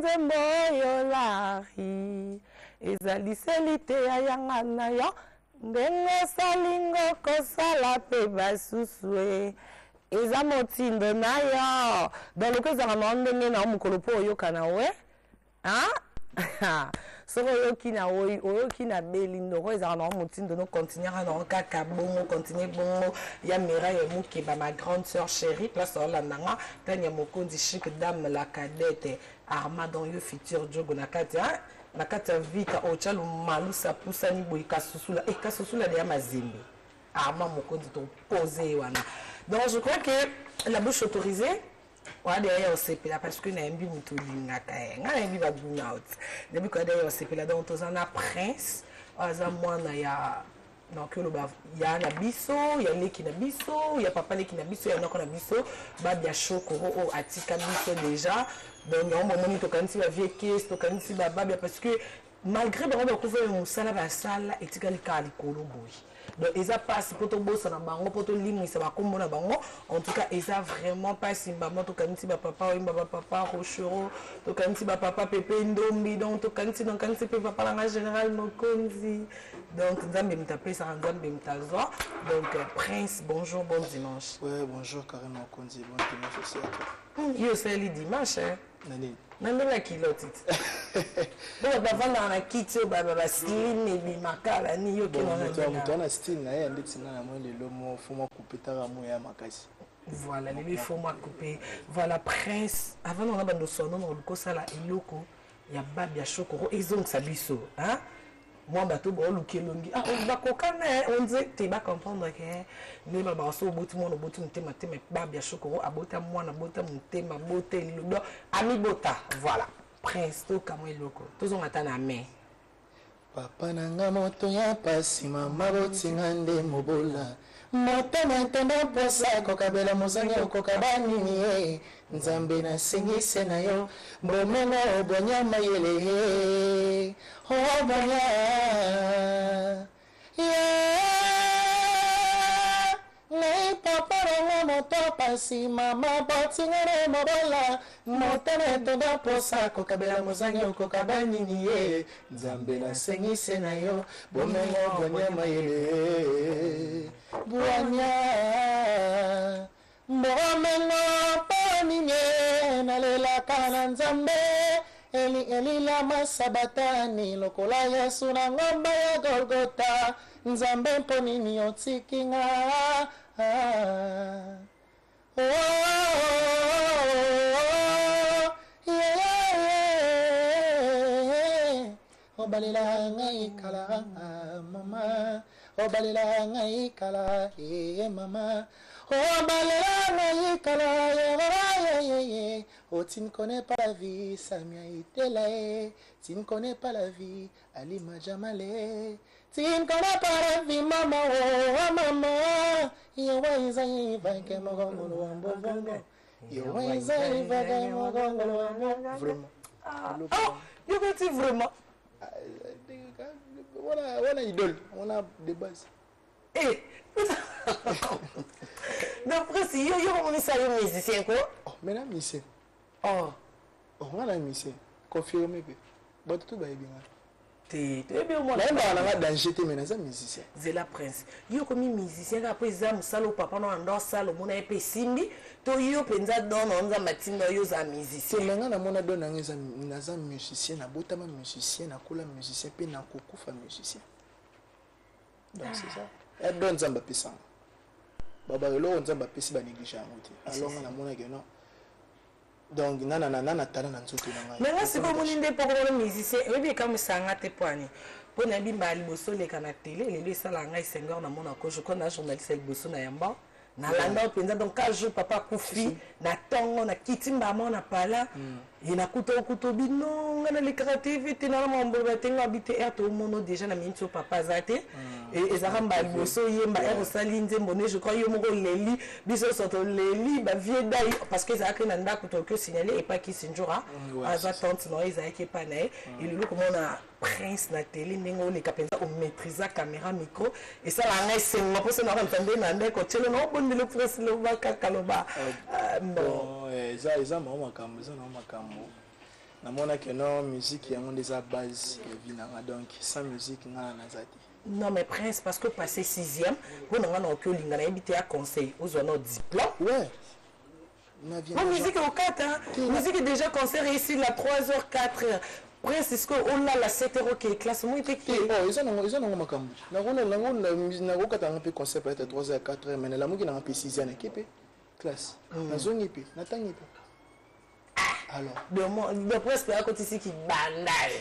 nzembo oyo lari ezali se liteya ya nga na yo ndenge osali ngo kosala mpe basusu e eza motindo na yo. Donc loko ezalaka na yo ndenge na yo mokolo mpo oyoka na we hein? Soki oyoki na oyoki na beli ndoko ezalaka na yo motindo no continuera na yo kaka bongo continue bongo ya Mireille Mukeba ma grande sœur chérie place olanda nga Tania Mokonzi chic dame la cadette Arma donc yo futur Djogo na kati hein? Na kati ya vita otya lumalusa pusani boye kasusula eh kasusula deya mazembe Arma Mokonzi to pose ye wana donc je crois que la bouche autorisée wana deya ya osepela parce que nayembi moto olingaka ye ngai nayembi ba burnout nayebi koya deya ya osepela donc toza na prince oyo aza mwana ya donc oloba ya na biso ya leki na biso ya papa leki na biso ya noko na biso Babia Shokoro oyo atika biso déjà. Donc yango bomoni tokanisi ba vieux kes tokanisi ba Babia parce que malgré bango bakufa ya mosala basala etikali kaka likolo boye. Donc eza pasi mpo tobosana bango mpo tolimwisa bakombo na bango. En tout cas eza vraiment pasi mbama tokanisi ba papa oyemba ba papa Rochereau tokanisi ba papa Pepe Ndombi donc tokanisi tokanisi mpe papa na nga général Mokonzi. Donc Nzambe moto apesaka Nzambe moto azwa. Donc Prince bonjour bon dimanche. Ouais bonjour Karine Mokonzi bon dimanche aussi à toi. Yo osali dimanche hein? Na nini? Na ndenge ya culotte ti. Bo bato bavandaka na kiti oyo ba slim ebimaka ba nini yo okenda na ndenge. Moto wana style na ye ya ndeti nga na moi lelo mo faut mwa coupe taka mo ya makasi. Voilà lelo il faut mwa coupe. Voilà Prince avant na bando sono na oluka osala eloko ya Babia Shokoro ezongisa biso hein? Mwa bato baoluka elongi ah, bakokana on dirait te ba comprendre ke nde balobaka so oboti mwana oboti motema te mais Babia Shokoro abota mwana abota motema abota elilodo amibota. Voilà Prince tokamwa eloko tozonga ata na mai. Papa na nga moto ya pasi mama botinga nde mobola motema etonda mposa kokabela mozangi okokaba nini ye Nzambe nasengise na yo bomengo obwanya mayele he obwanya yeah. Ngai papa na nga moto pasi mama botinga nde mobola motema etonda mposa kokabela mozangi okokaba nini ye Nzambe nasengise na yo bomengo bwanya mayele bwanya bomengo mpo nini nalelaka na Nzambe eli elila masabatani lokola Yesu na ngomba ya Golgota Nzambe mpo nini otiki nga oh, yeah, yeah. Obalela ngai kala mama obalela ngai kala eh mama obalela ngai kala yeah, yeah. Oh tu ne connais pas la vie Samia Itela eh. Tu ne connais pas la vie Alima Jamale tu ne connais pas la vie mama oh mama Yewa izaiva ke mokongolo wa mbovongo Yewa izaiva ke mokongolo wa mbovongo. Vraiment. Ah, oh, yo koti vraiment. Wana wana idole, wana de base. Eh. Donc Prince, yo yo komonisa yo musicien ko? Oh, mais na musicien. Oh. Oh, nga na musicien. Confirmé pe. Bato tout bayebi nga. Te, toyebi yo mwana. Nayembaka na nga danger te mais naza musicien. Zela Prince. Yo okomi musicien kaka po eza mosala oyo papa na yo ando asala omona ye pe esimbi to yo penza don na yo Nzambe atinda yo ozala musicien? Te mais nga namona don na nga eza naza musicien, nabotama musicien, nakola musicien pe nakokufa musicien. Donc c'est ça. Ya don Nzambe apesa nga. Baba eloko Nzambe apesi ba néglige yango te. Alors nga namona que non. Donc nana na nana tala na nzoto na ngai. Mais nga sikoyo omoni nde poko mona musicien oyebi ekamwisaka nga te poani mpo nayebi mbala liboso oleka na tele lelo esalaka ngai senghor na monako je crois na journaliste ya liboso na yamba nalanda yo mpenza donc ka jour papa akufi na ntongo nakiti mbala moko na pala ye nakuta okuta obi no nga nalekaka tv te nana makambo loba te nga abi te ere tomono déjà na miniti oyo papa aza te ezalaka mbala liboso oyemba ere osali nzembo ne je crois yo moko oleli biso nyonso toleli ba vieux dai parce que ezalaki na ndako tokoki osignale epai Kisindjora aza tante na yo ezalaki epai na ye elelo komona Prince na tele ndenge oleka mpenza omaîtrisa caméra micro esalaka ngai esengo mposa na kanisa nde na ndeko tielo na obondeli Prince loba kaka loba. Bon eza eza mwa makambo eza na makambo. Namona que non, musique yango nde eza base ya vie na nga, donc sans musique nga naza te. Non mais Prince, parce que passé sixième, mpo na nga na oki olinga, nayebi te ya conseil ozwa no diplôme. Ouais. Po musique okata musique déjà, concert ici la 3 heures, 4 heures. Prince, est-ce que olala 7 heures, okei classe, moi te? Ke oh, eza nango makambo nakokata nga mpe concert peut-être 3 heures, 4 heures, mais nalamuki nanga mpe 6 heures, nake mpe classe, nazongi mpe natangi mpe alors. De presque akotisi kibandal.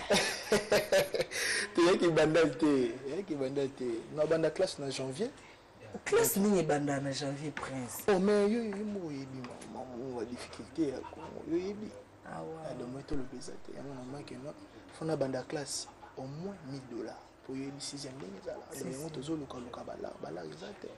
Te, yaki bandal te, yaki bandal te. Nabanda classe na janvier. Classe nini ebanda na janvier, Prince? Oh, mais yo moko oyebi ba difficulté ya Congo, yo oyebi. Donc moi toloba eza te, yango namaki no fo nabanda classe au moins 1000 $ po oyebi sixième ndenge ezala. Donc yango tozolukaluka balare eza te.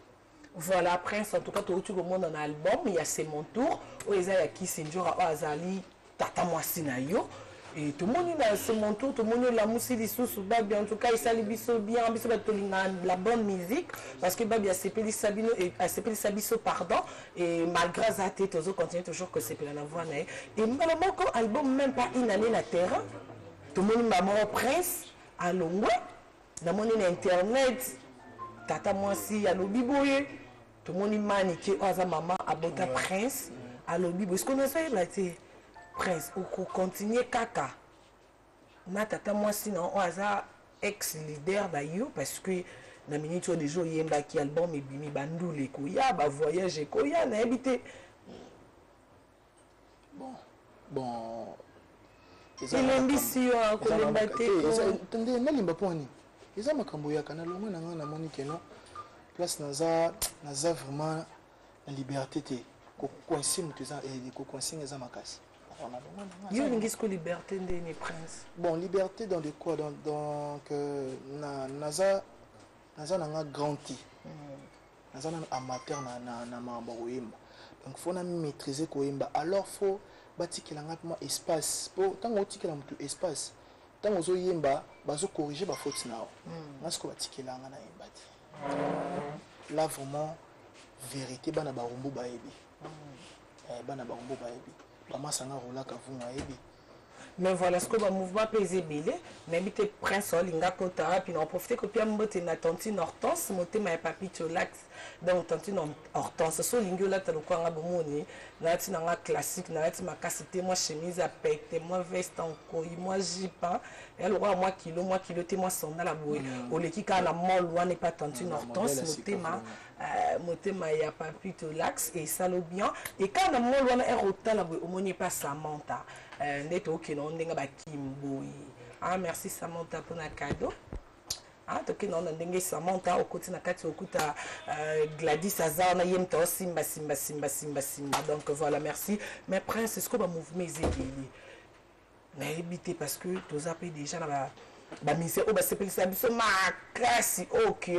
Voilà, Prince, en tout cas touti komona na album ya C'est mon tour, oyo eza ya Kisi Njora, oyo azali tata mwasi na yo. E tomoni na C'est mon tour, tomoni olamusi lisusu Babi. En tout cas esali biso bien, biso bato tolinga la bonne musique, parce que Babi asepelisa bino, asepelisa biso, pardon. Et malgré aza te, tozocontinue toujours kosepela na voix na ye. E mbala moko album, même pas une année na terrain, tomoni mama Prince alongwe. Namoni na internet tata mwasi alobi boye, tomoni Manike oyo aza mama abota Prince alobi boye. Siko nazoyeba te, Prince, okocontinue kaka na tata mwasi na oyo aza ex leader na yo? Parce que na minute oyo déjà oyembaki, album ebimi, bandula ekoya, bavoyage ekoya, nayebi te. Bon. Elembisi yo kolemba te? Nde nalimba mpo nini? Eza makambo oyaka na longwe na ngai, namoni keno place naza vraiment na liberté te. Kocoincer moto eza, kocoincer nga eza makasi. Yo olingi siko liberté ndeni, Prince? Bon, liberté dans de quoi? Donc naza na nga grand te, naza nano amateur na makambo ya koyemba. Donc faut na maîtriser koyemba, alors faut batikela nga mwa espace, po ntango otikela motu espace, ntango ozoyemba, bazocorriger bafaute na yo. Nga sikoyo batikela nga nayemba te. Là vraiment, vérité, bana Barumbu bayebi, bana Barumbu bayebi, bamasanga rolaka vungu ayebi. Mais voilà, sikoyo bamouvement mpe eza ebele, nayebi te. Prince olinga kota wapi? Na oprofite kopia mbote na tantine Hortense, motema ya Papi Tolax. Donc tantine Hortense, so olingi olata lokwanga, bomoni nalati nanga classique, nalati makasi te, mwa chemise ya pete, mwa veste nkoi, mwa jupe ya lokola mwa kilo, mwa kilo te, mwa sandala boye, oleki kaka na mall wana epa tantine Hortense, motema ya Papi Tolax, esalo bien. Ekaka na mall wana, ere otala boye, omoni epa Samantha, nde tookende ngo ndenge bakimboye. Ah, merci Samantha mpona cadeau. Ah, tokende wana ndenge Samantha okoti na kati, okuta Gladys aza wana, ye moto aosimba simba simba simba simba. Donc voilà, merci. Mais Prince, est ce que bamouvement eza ebele? Nayebi te, parce que toza mpe déjà na bamusicien oyo basepelisa biso makasi. Ok,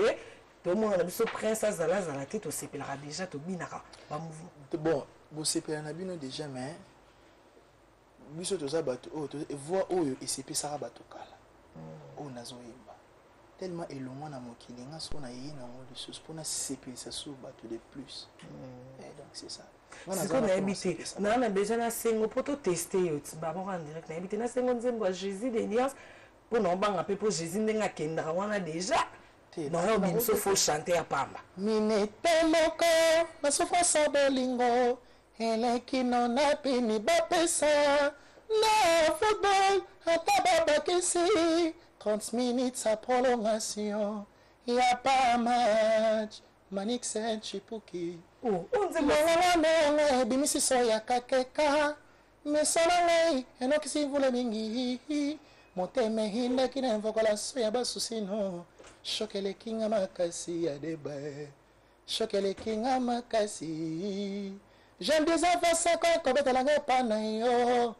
tomona na biso Prince azala azala te, tosepelaka déjà, tobinaka bamouvement. Bon, bosepela na bino déjà, mais biso toza bato oyo voix oyo esepesaka bato kala. Oyo nazoyemba tellement elongwa na mokili, nga soko naye nango lisusu mpona sepelisa so bato de plus. Donc c'est ça. Sikoyo nayebi te, naa na besoin nasengo mpo toteste yo ti bamoko en direct. Nayebi te, nasengo nzembo ya Jésus de nuance mpo na obanga mpe mpo Jésus ndenge akendaka wana déjà nayo obimiso faux chanter ya pamba. Minete moko na souffrance, bolingo eleki no na pini bapesa na football, ata babakisi 30 minutes ya prolongation ya pa match, Manix Chipuki. Oh, nzembo. Mongongo nanga ebimisi so ya kakeka, miso na ngai enokisi mvula mingi, motema ehindaki na mvokola so ya basusino, choc elekinga makasi ya deba, choc elekinga makasi. Jeune des enfants kobetelanga epa na yo,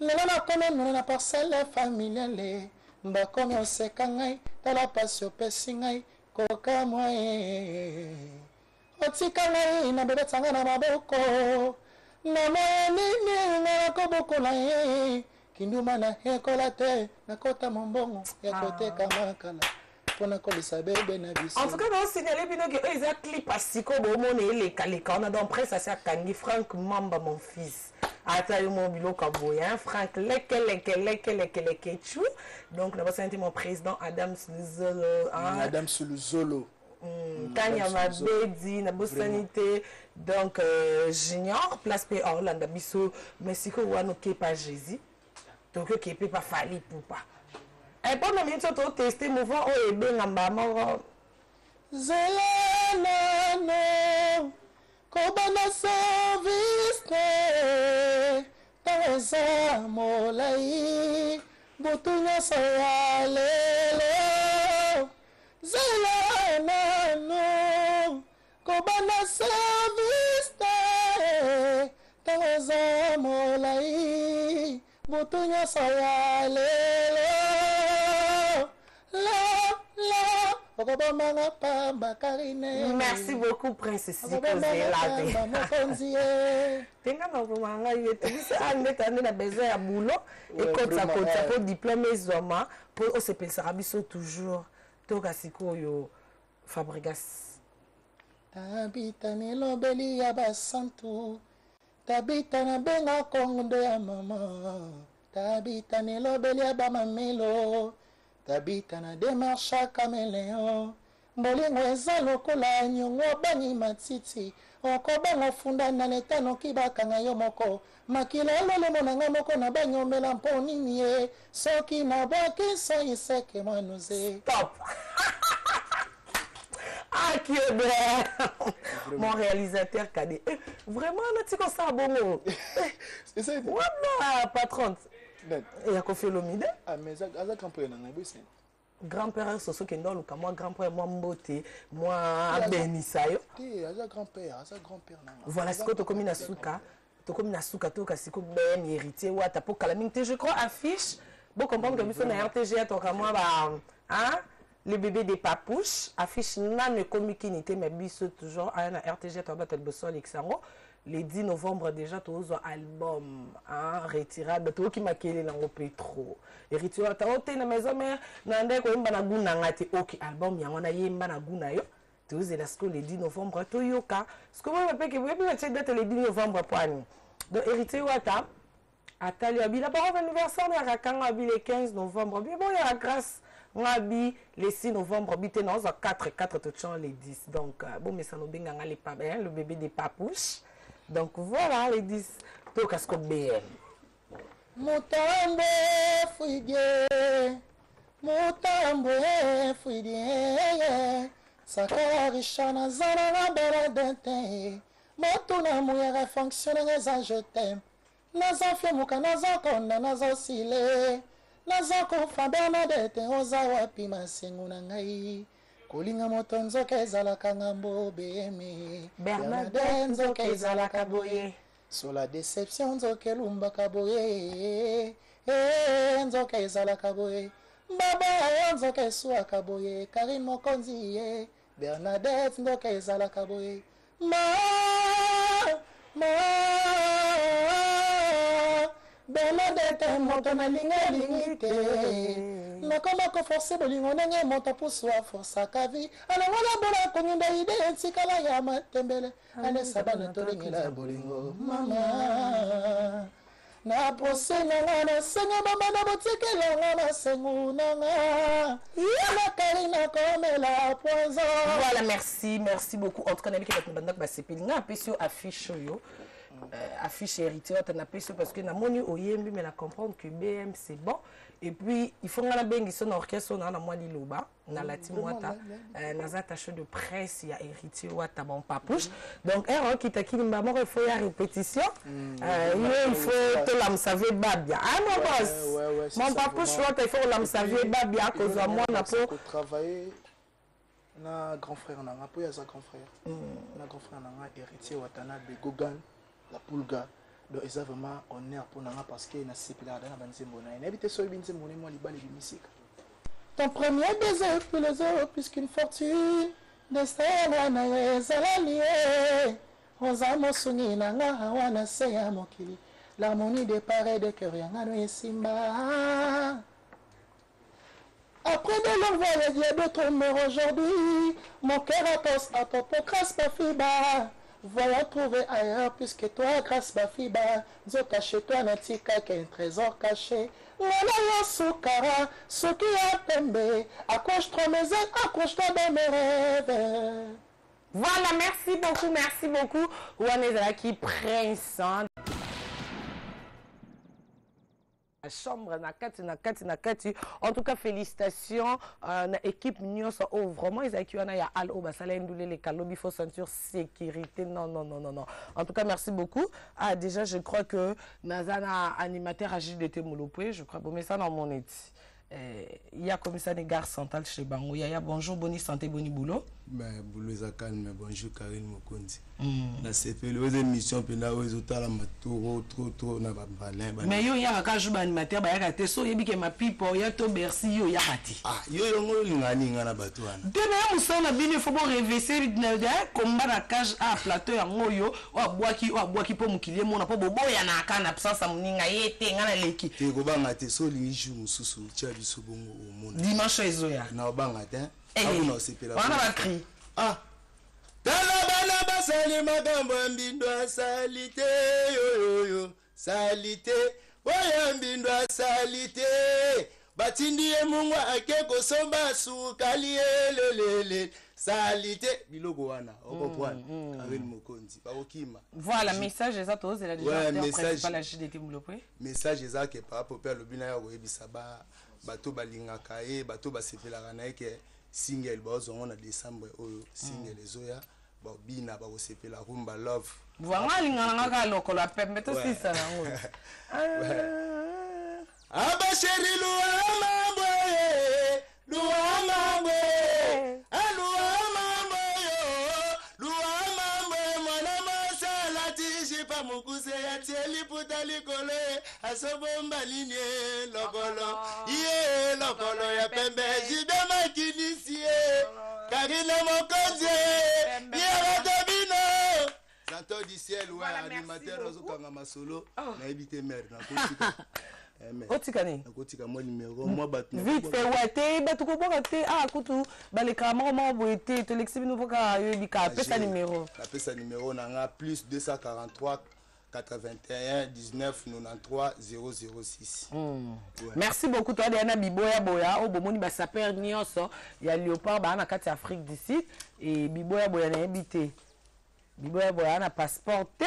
lelo nakomi nuna na parcelle familiale, bakomi oseka ngai, tala pasi opesi ngai, kokamwa ye otika ngai na bebetanga na maboko na moya nini nga nakobokola ye kinduma na ekola te, nakota mombongo ya koteka makala mpona kolisa bebe na biso. En tout cas naosignale bino ke oyo eza clip ya sikoyo, boomona elekaleka wana. Donc Prince asi akangi Frank Mamba, mon fils. Ata yo mo biloko ya boye, hein, Frank leke leke leke leke leke chou. Donc nabosani te mon président Adams Luzolo, hein. Adams Luzolo. Tanya Mabedi, nabosani te. Donc Junior place pe aolanda biso, mais sikoyo wana okepa Jésus, tokoki okepe pa Fally Ipupa. Mpona mingi so toteste mouvement oyo ebenga mbala moko. Zela nano kobanda service te, ntango eza molai, butu nyonso ya lelo. Zela nano kobanda service te, ntango eza molai, butu nyonso ya lelo. La la okobomanga pamba, Karine. Merci beaucoup, Prince. Okobomanga pamba, mokonzi ye. Tenga bakoma ngai ye te, biso nde ande na besoin ya boulot ekotisa kotisa mpo diplôme ezwama, mpo osepelisaka biso toujours. Toka sikoyo Fabregas. Tabita nelobeli ya basantu, Tabita nabenga kongondo ya mama, Tabita nelobeli ya bamamelo, Tabita na démarche caméléon. Bolingo eza lokola nyongo, obangi matiti, okobanga ofunda na leta, noki bakanga yo moko. Makila lolemo na nga moko na banyomela mpo nini ye, soki nabwaki soi seke mwanuze. Stop. Ah, qui est bien. Mon réalisateur Cadet. Eh, vraiment, natika osala bongo. Wana patron ya Koffi Olomide. Ah, mais aza grand-père na ngai bosi. Grand-père soso, kende oluka mwa grand-père, mwa mbote, mwa abenisa yo. Te, aza grand-père, aza grand-père na ngai. Voilà, sikoyo tokomi na suka, tokomi na suka. Toyoka sikoyo BM Héritier Wata, mpo kala mingi te, je crois, affiche. Bocomprendre que biso na RTG atoka mwa ba, hein, le bébé des papouches. Affiche nano ekomi kini te, mais biso toujours aya na RTG toya bato ya liboso alekisa yango le 10 novembre. Déjà tozwa album, hein, retirable. Toyoki makelele yango mpe trop. Héritier Wata o te na Maison Mère na nde koyemba na gu na nga te. Ok, album yango nayemba na gu na yo. Tozela sikoyo le 10 novembre, toyoka sikoyo. Boyeba mpe boyebi batie date le 10 novembre po ani. Donc Héritier Wata atali abi la parole anniversaire ya kakanga abi le 15 novembre, bi boyaka grâce nga bi le 6 novembre, bi te nazwa 4 4, totian le 10. Donc bomesana obenganga le, hein, le bébé des papouches. Donc voilà, le 10 toyoka siko BM. Mutambo fwidie, mutambo fwidie, saka Richard naza nanga balade te, motuna muyaka fonction nanga eza je t'aime. Naza fiemuka, naza konda, nazosile, naza kofa. Bernadete, oza wapi? Masengo na ngai kolinga moto nzoka ezalaka ngambo. Beme Bernadette, nzoka ezalaka boye. So la déception nzoka elumbaka boye. Eh, nzoka ezalaka boye, baba yo nzoka eswaka boye. Karine Mokonzi ye, Bernadette, nzoka ezalaka boye. Ma ma Bernadette, moto nalingi alingi te, nakoma koforce bolingo ndenge moto apusu aforsaka vi alongola bola konginda ide etikala ya matembele. Alesa bana tolingela bolingo mama na pose nanga, nasenga mama na botikelanga masengu nanga nakali nakomela poison. Voilà, merci, merci beaucoup. En tout cas, nayebi ke bato na bandako basepeli. Nga apesi yo affiche oyo, affiche Héritier Wata napesi yo parce que namoni oyembi, mais na comprendre que BM, c'est bon. Et puis il faut nga nabengi so na orchestre oyo naa na mwa liloba nalati mwata, naza attaché de presse ya Héritier Wata, bon papouche. Donc ere okita kilimba moko, il faut ya répétition. Ye il faut tolamusa ve babia, ah mon boss, mon papouche Wata, il faut kolamusa vie babia, kozwa mwana po travailler na grand frère na nga, mpo ye aza grand frère na grand frère na nga Héritier Watanabe Gogan la Pulga. Donc eza vraiment honneur mpo na nga parce que nasepelaka da na banzembo na ye. Nayebi te so oyebi nzembo ne mwa libala ebimisika. Ton premier baiser plus les autres, plus qu'une fortune, destin na yo ezalali ye, oza mosungi na nga awa na se ya mokili. L'harmonie de part et de cœur yangano esimba. Après de longs voyages, il y a d'autres mers aujourd'hui. Mon cœur à à propos, grâce pas fiba. Voyons trouver ailleurs plus que toi Grace Bafiba Nzoka chez toi natikaki un trésor caché Nga na yo sukara suki ya pembe Accroche-toi mes ailes, accroche-toi dans mes rêves. Voilà, merci beaucoup, merci beaucoup. Wana ezalaki Prince. Hein. Chambre na kati na kati na kati. En tout cas, félicitations na équipe nyonso oyo vraiment ezalaki wana ya al oyo basala ye ndule eleka lobi. Faut ceinture sécurité. Non, non, non, non, non, en tout cas, merci beaucoup. Ah, déjà, je crois que naza na animateur ya JDT Molopwe. Je crois bomesana na moneti ya komisani gare centrale chez bango. Yaya, bonjour, boni santé, boni boulot? Ben, boulot eza calme. Bonjour Karine Mokonzi. Nasepeli, oyo eza émission mpenza oyo ezotalama trop, trop, trop na babalin. Mais yo oyaka kaka jour baanimateur bayaka te. So oyebi ke mapipo oya to Bercy, yo oyaka te. Ah, yo yango olingaka nini nga na bato wana? Te, me ya mosala na bino, il faut borevese komba na cage a plateau yango oyo, oyo abwaki, oyo abwaki, mpo mokili emona, mpo boboyanaka kaka na absence ya moninga ye te. Nga naleki. Te, kobanga te. So olingi jour mosusu tia biso bongo, omona. Dimanche oyo ezoya. Na obanga te. Akuna osepela. Wana bacri. Ah, tala bana basali makambo ya mbindo, asali te yoyoyo, sali te oyo mbindo, asali te. Batindi ye mungwa, ake kosomba sukali, elelele, sali te. Biloko wana okomprendre, Karine Mokonzi, bakokima. Voilà, message eza, tozela déjà. Ouais, acteur message. Principal ya JDT Mulopwe. Message eza ke papa mpe alobi na ye akoyebisa bato balingaka ye, bato basepelaka na ye, ke single bazwango na décembre oyo. Single ezoya, babina, bakosepela, rumba love. Vraiment, alingana nga kaka lokolo ya pembe, tosisa yango. Abasheri luamambwe, luamambwe, aluamambwe yo luamambwe, mwana mosala tishipa mokuse, atie liputa likolo ye, asobomba nini ye? Lokolo ye, lokolo ya pembe. Jibe makinisi ye, Karine Mokonzi ye, bato bino Santo du ciel, ouais. Voilà, merci animateur beaucoup. azokanga masolo, nayebi te mare nakotika. Eh, mère. Otika nini? Nakotika mwa numéro, mwa bato. Vite fait, ouais. Te, bato kobwaka te. Ah, kutu balekaka moko moko boye te. Tolekisi bino mpo kaka yoyebi kaka. Pesa numéro. Napesa numéro na nga: plus 243 81 19 93 006. Ouais. Merci beaucoup. Toadeya na biboya boya oyo bomoni, basapeurs nyonso ya Léopard baa na kati ya Afrique du Sud. E biboya boya, nayebi te, biboya boya na passeport te,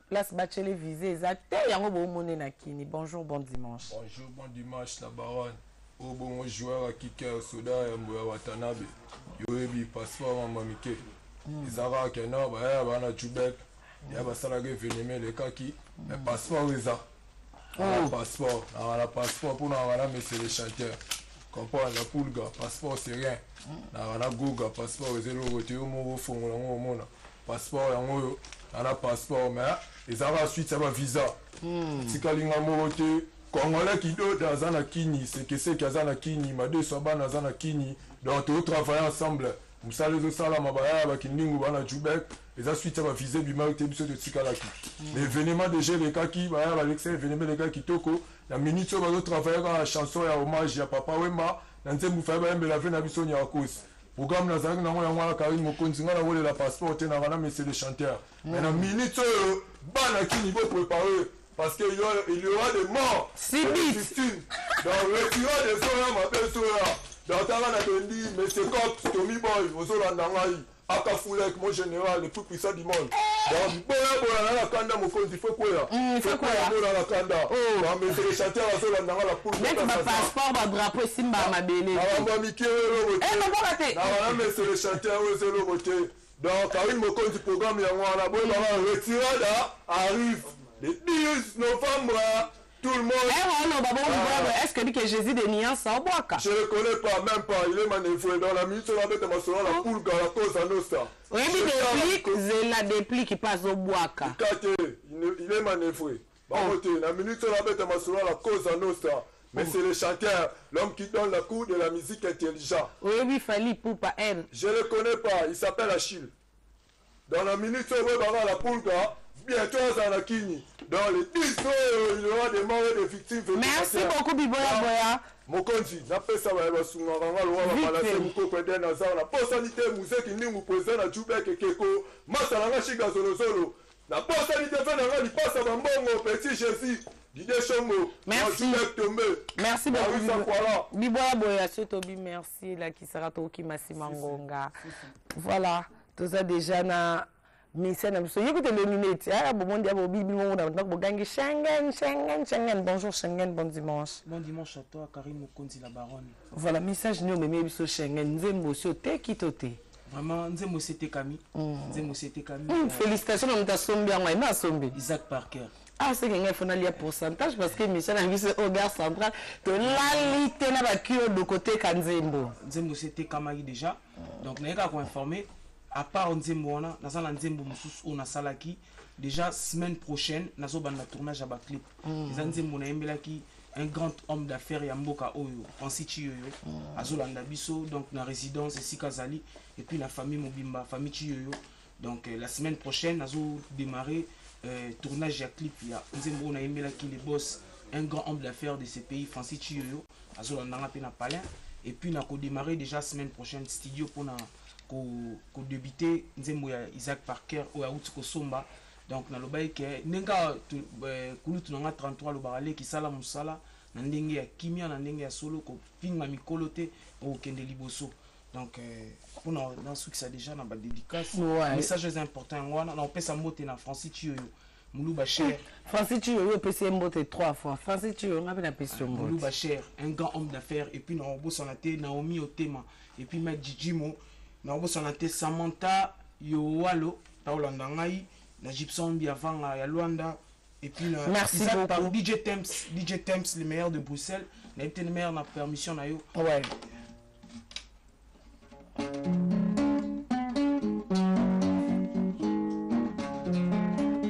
place batiele visa eza te. Yango bomoni na kini. Bonjour, bon dimanche. Bonjour, bon dimanche, la baronne. Oyo bongo joueur ya kiker soda ya Mboya Watanabe. Yo oyebi passeport mama mike. Eza kaka kena baya bana Jubek. Ya basalaka événement elekaki. Mais passeport eza. Na passeport, na na passeport mpona na monsieur le chanteur. Comprendre la pulga, passeport c'est rien. Na na Goga, passeport eza eloko te. Yo moko ofongola yango, omona. Passeport yango oyo, na na passeport, mais eza kaka suite ya ba visa. Tikali nga moko te. Congolais kidoda aza na kini, sekeseke aza na kini, madeso ya bana aza na kini. Donc totravaille ensemble, mosala ezosalama. Bayaya bakindingu bana Jubek, eza suite ya bavisa ebimaki te, biso totikalaki. Mais événement déjà elekaki, baya balekisa événement elekaki kitoko. Na minute oyo bazotravaille kaka na chanson ya hommage ya Papa Wemba na nzembo faye bayembela ve na biso Nyakos. Programme nazalaki nango yango wana. Karine Mokonzi, ngai nakolela passeport te, nanga na monsieur le chanteur. Mais na minute oyo, bana kini bopréparé, parce que il y aura des morts. Six des bits. Victimes. Donc retirade ezoya mabe, ezoya. Donc tanga na bendi monsieur Cop Tommy Boy, ozolanda ngai, aka Fulek, mon général le plus puissant du monde. Donc boya boya na na kanda, mokonzi fo kweya. Faut kweya. Mona na kanda. Donc monsieur le chanteur, azolanda nga, la poule. Neti bapasseport, badrapeau esimbaka mabele. Makambo mike oyo. Eh, babwaka te. Na wana monsieur le chanteur, oyo eza eloko te. Donc Karine Mokonzi, programme yango wana, boyebaka retirada arrive le 10 novembre, tout le monde. Eh, oloba bongo, est ce que bike Jésus de nuance obwaka? Je le connais pas, même pas. Il est manœuvré dans la minute oyo abeta masolo la pulga, la cosa nostra. Oyebi déplique, zela déplique mpe azobwaka. Kate, il est manœuvré, bango te. Na minute oyo abeta masolo la cosa nostra, mais c'est le chanteur, l'homme qui donne la cour de la musique intelligent. Oyebi Fally Ipupa r Je le connais pas, il s'appelle Achille. Dans la minute oyo boyebaka la pulga. Bientôt azala na Kini. Dans le 10 oyo il y aura des morts et des victimes. Merci beaucoup Biboya Boya. Mokonzi, napesa baye basungaka nga lokola Vite bamalase fait. mokoko Eden Hazard, naposani te Muzeki Ndingu président na Jubek Ekeko, masa na nga Shiga Zolozolo, naposani te ve na nga lipasa bambongo Petit Jésus, Didier Shongo, Merci. na Jubek Tombe. Merci beaucoup. Marisa Kwala. Biboya Boya soki tobi merci elakisaka tokokima nsima ngonga. Voilà, toza déjà na ministère na biso ye kuta elongi neti aya bomondi ya bobibi mongo na ndako bogangi Schengen Schengen Schengen. Bonjour Schengen, bon dimanche. Bon dimanche à toi, Karine Mokonzi la baronne. Voilà, message nini omemi biso Schengen? Nzembo osi oteki to te? Vraiment, nzembo esetekami. Nzembo esetekami. Félicitation na moto asombi yango, ayema asombi. Isaac Parker. Ah, seke ngai fo nalia pourcentage parce que émission na biso au gare centrale tolali te na baki oyo koteka nzembo. Nzembo esetekamaki déjà. Donc nayekaka koinformer, à part nzembo wana, naza na nzembo mosusu oyo nasalaki déjà. Semaine prochaine nazobanda tournage ya baclip. Eza nzembo nayembelaki un grand homme d'affaires ya mboka oyo, Francis Chiyoyo, azolanda biso donc na résidence esika azali, et puis la famille mobimba, famille Chiyoyo. Donc la semaine prochaine nazodémarrer tournage ya clip ya nzembo oyo nayembelaki le boss, un grand homme d'affaires de ce pays, Francis Chiyoyo, azolandanga mpe na palin. Et puis nakodémarrer déjà semaine prochaine studio mpona kodébute nzembo ya Isaac Parker oyo awuti kosomba. Donc nalobaki ke ndenge kaka kulutu na nga 33 alobaka, leki sala mosala na ndenge ya kimia, na ndenge ya solo, kofinga mikolo te, okokende liboso. Donc mpona nasukisa déjà na badédicace, message eza important, yango wana naopesa mbote na Francis Chiyoyo Muluba cher. Francis Chiyoyo, opesi ye mbote trois fois. Francis Chiyoyo, nga mpe napesi yo mbote. Muluba cher, un grand homme d'affaires. Et puis naobosana te Naomi Otema et puis Maître Jijimo, naobosana te Samantha Yowalo taolanda ngai na Gibson Biavanga ya Luanda et puis na Merci Isaac beaucoup. Par DJ Temps, DJ Temps, le meilleur de Bruxelles. Nayebi te le meilleur na permission na yo. Ouais.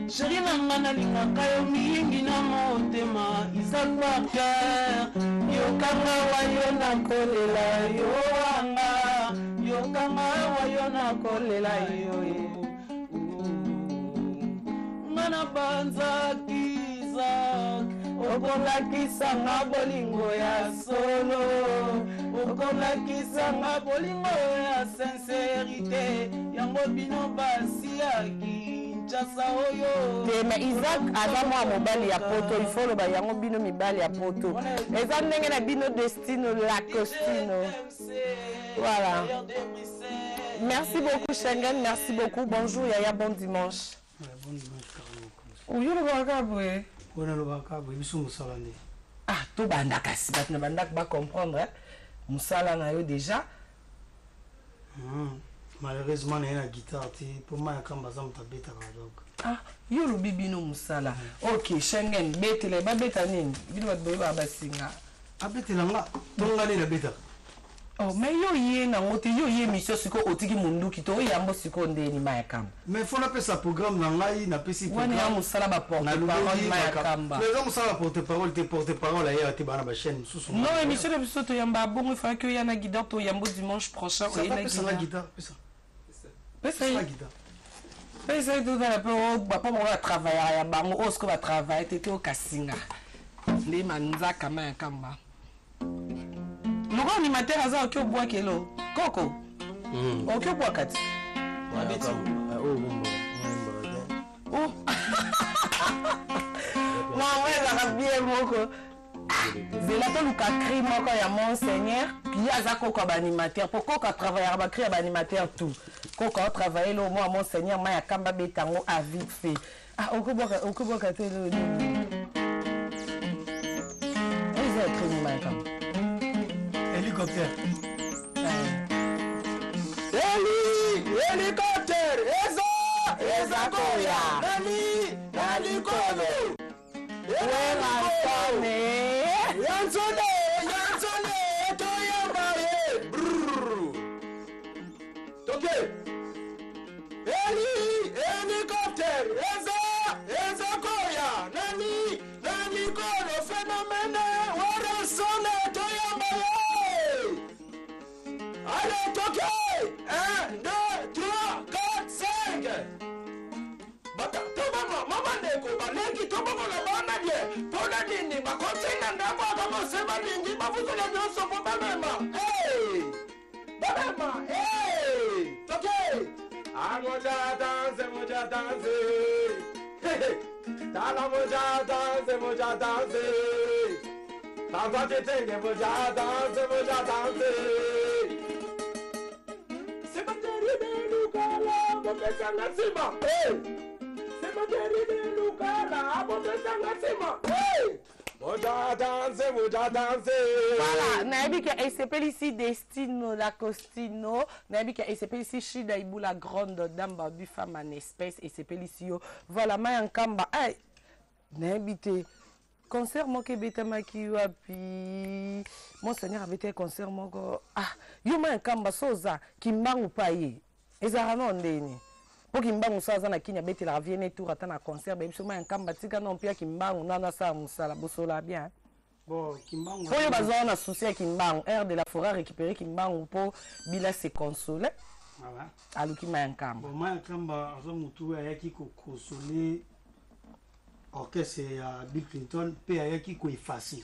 Chéri na nga, nalingaka yo mingi na motema. Isaac Parker, yokanga wayo nakolela yo, wanga yokanga wayo nakolela yo ye. Nga nabanzaki Isaac okolakisanga bolingo ya solo, okolakisanga bolingo ya sincérité, yango bino basi ya Kinshasa oyo. Te, mais Isaac aza mwa mobali ya poto, il faut loba yango, bino mibali ya poto eza ndenge na bino, destino lacostino. Voilà, merci beaucoup Schengen, merci beaucoup. Bonjour Yaya, bon dimanche. Ouais, bon dimanche, Karine Mokonzi. Oyo olobaka boye? Oyo nalobaka boye, biso mosala nde. Ah, tobanda kasi bato na bandako bacomprendre mosala na yo déjà. Malheureusement naye na guitare te mpo ma ya kamba aza moto abetaka donc. Ah, yo olobi bino mosala. Ok Schengen, betela, babeta nini? Bino bato boyebaka basinga. Abetela nga to nga nde nabetaka? Oh, mais yo ye nango te, yo ye mission sikoyo otiki munduki to oyambo sikoyo ndeni ma ya kamba. Mais fo napesa programme na ngai, napesi. Wana ya mosala ba porte parole, ma ya kamba. Eza mosala porte parole te, porte parole ayeba te, bana bachaîne mosusu. Non, émission na biso toyamba bongo, efalaki oya na guitare, toyambo dimanche prochain oye na pesanga guitare. Guitare, pesa. Pesa ye. Pesa guitare. Pesa ye, totala mpe bapa bango batravaillaka ya bango oyo sikoyo batravaille te te, okasinga nde manzaka ma ya kamba loko animateur aza oki obwaka elo koko oki obwaka ti. Oh. Mama ezalaka bien moko, zela toluka cri moko ya monseigneur. Ye aza koko ya baanimateur mpo koko atravaillaka bacri ya baanimateur tout, koko aotravaille lo mwa monseigneur ma ya kamba beta yango a vite fait. Ah, okobwaka te elo nini? Oyo eza ya cri ma ya kamba. Hélicoptère. Eli hélicoptère eza eza koya nani na likolo. Werasane. Yanzole yanzole toyamba ye. Brrr. Toke eli hélicoptère eza eza koya nani na likolo, phénomène Werasone toyamba ye. Allez, toke 1, 2, 3, 4, 5. Bata, tobama. Mpona nini bakoti na ndako ya bamose balingi bafutula nyonso mpo bamema. Hey! Bamema! Hey! Toke! Amoja danse, moja danse. Hey, hey. Tala moja danse, moja danse. Tata tetenge moja danse, moja danse. Sebateribelukala, bopesanga nsima. Hey! Sebateribelukala, bopesanga nsima. Hey! Moja danse, moja danse. Voilà, nayebi ke esepelisi Destino la Costino, nayebi ke esepelisi Shida Ibu la grande dame babi femme en espèce esepelisi yo. Voilà, Maya Nkamba, ay nayebi te concert moko ebetamaki wapi? Monseigneur abetaki concert moko. Ah, yo Maya Nkamba so oza Kimbangu pa ye. Ezalaka nao ndeni? Po Kimbangu so aza na Kin abetelaka vie ne tour ata na concert bayebi so Maya Nkamba tika nao mpia Kimbangu nanu asala musala bosolaka bien hein? Bon, Kimbangu Po yo baza wana souci ya Kimbangu air de la foret a recuperer Kimbangu po Bila se consoler Voilà. aluki Maya Nkamba. Bon, Maya Nkamba aza mutu oyo ayaki ko consoler orchestre ya Bill Clinton pe ayaki ko effacer.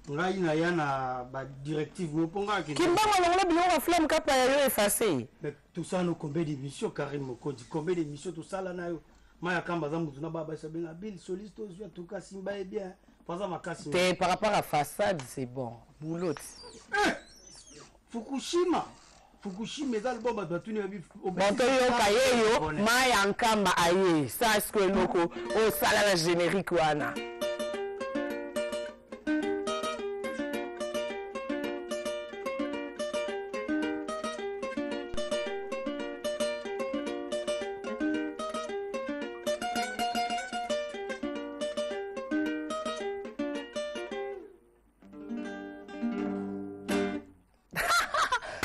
Ngai naya na ba directive moko po ngai akende. Kimbangu alongola biloko ya flamme kapa ya yo effacer. Mais tosala no combien d'émissions Karine Mokonzi, combien d'émissions tosala na yo. Maya Kamba aza mutu na baba basi abenga Bill soliste ozwi en tout cas simba ye bien po aza makasi. Te par rapport à façade c'est bon boulot. Eh! Fukushima Fukushima eza album bato batuni babi Bon toyoka yeyo Maya Nkamba aye sala sikoyo eloko osala na generique wana.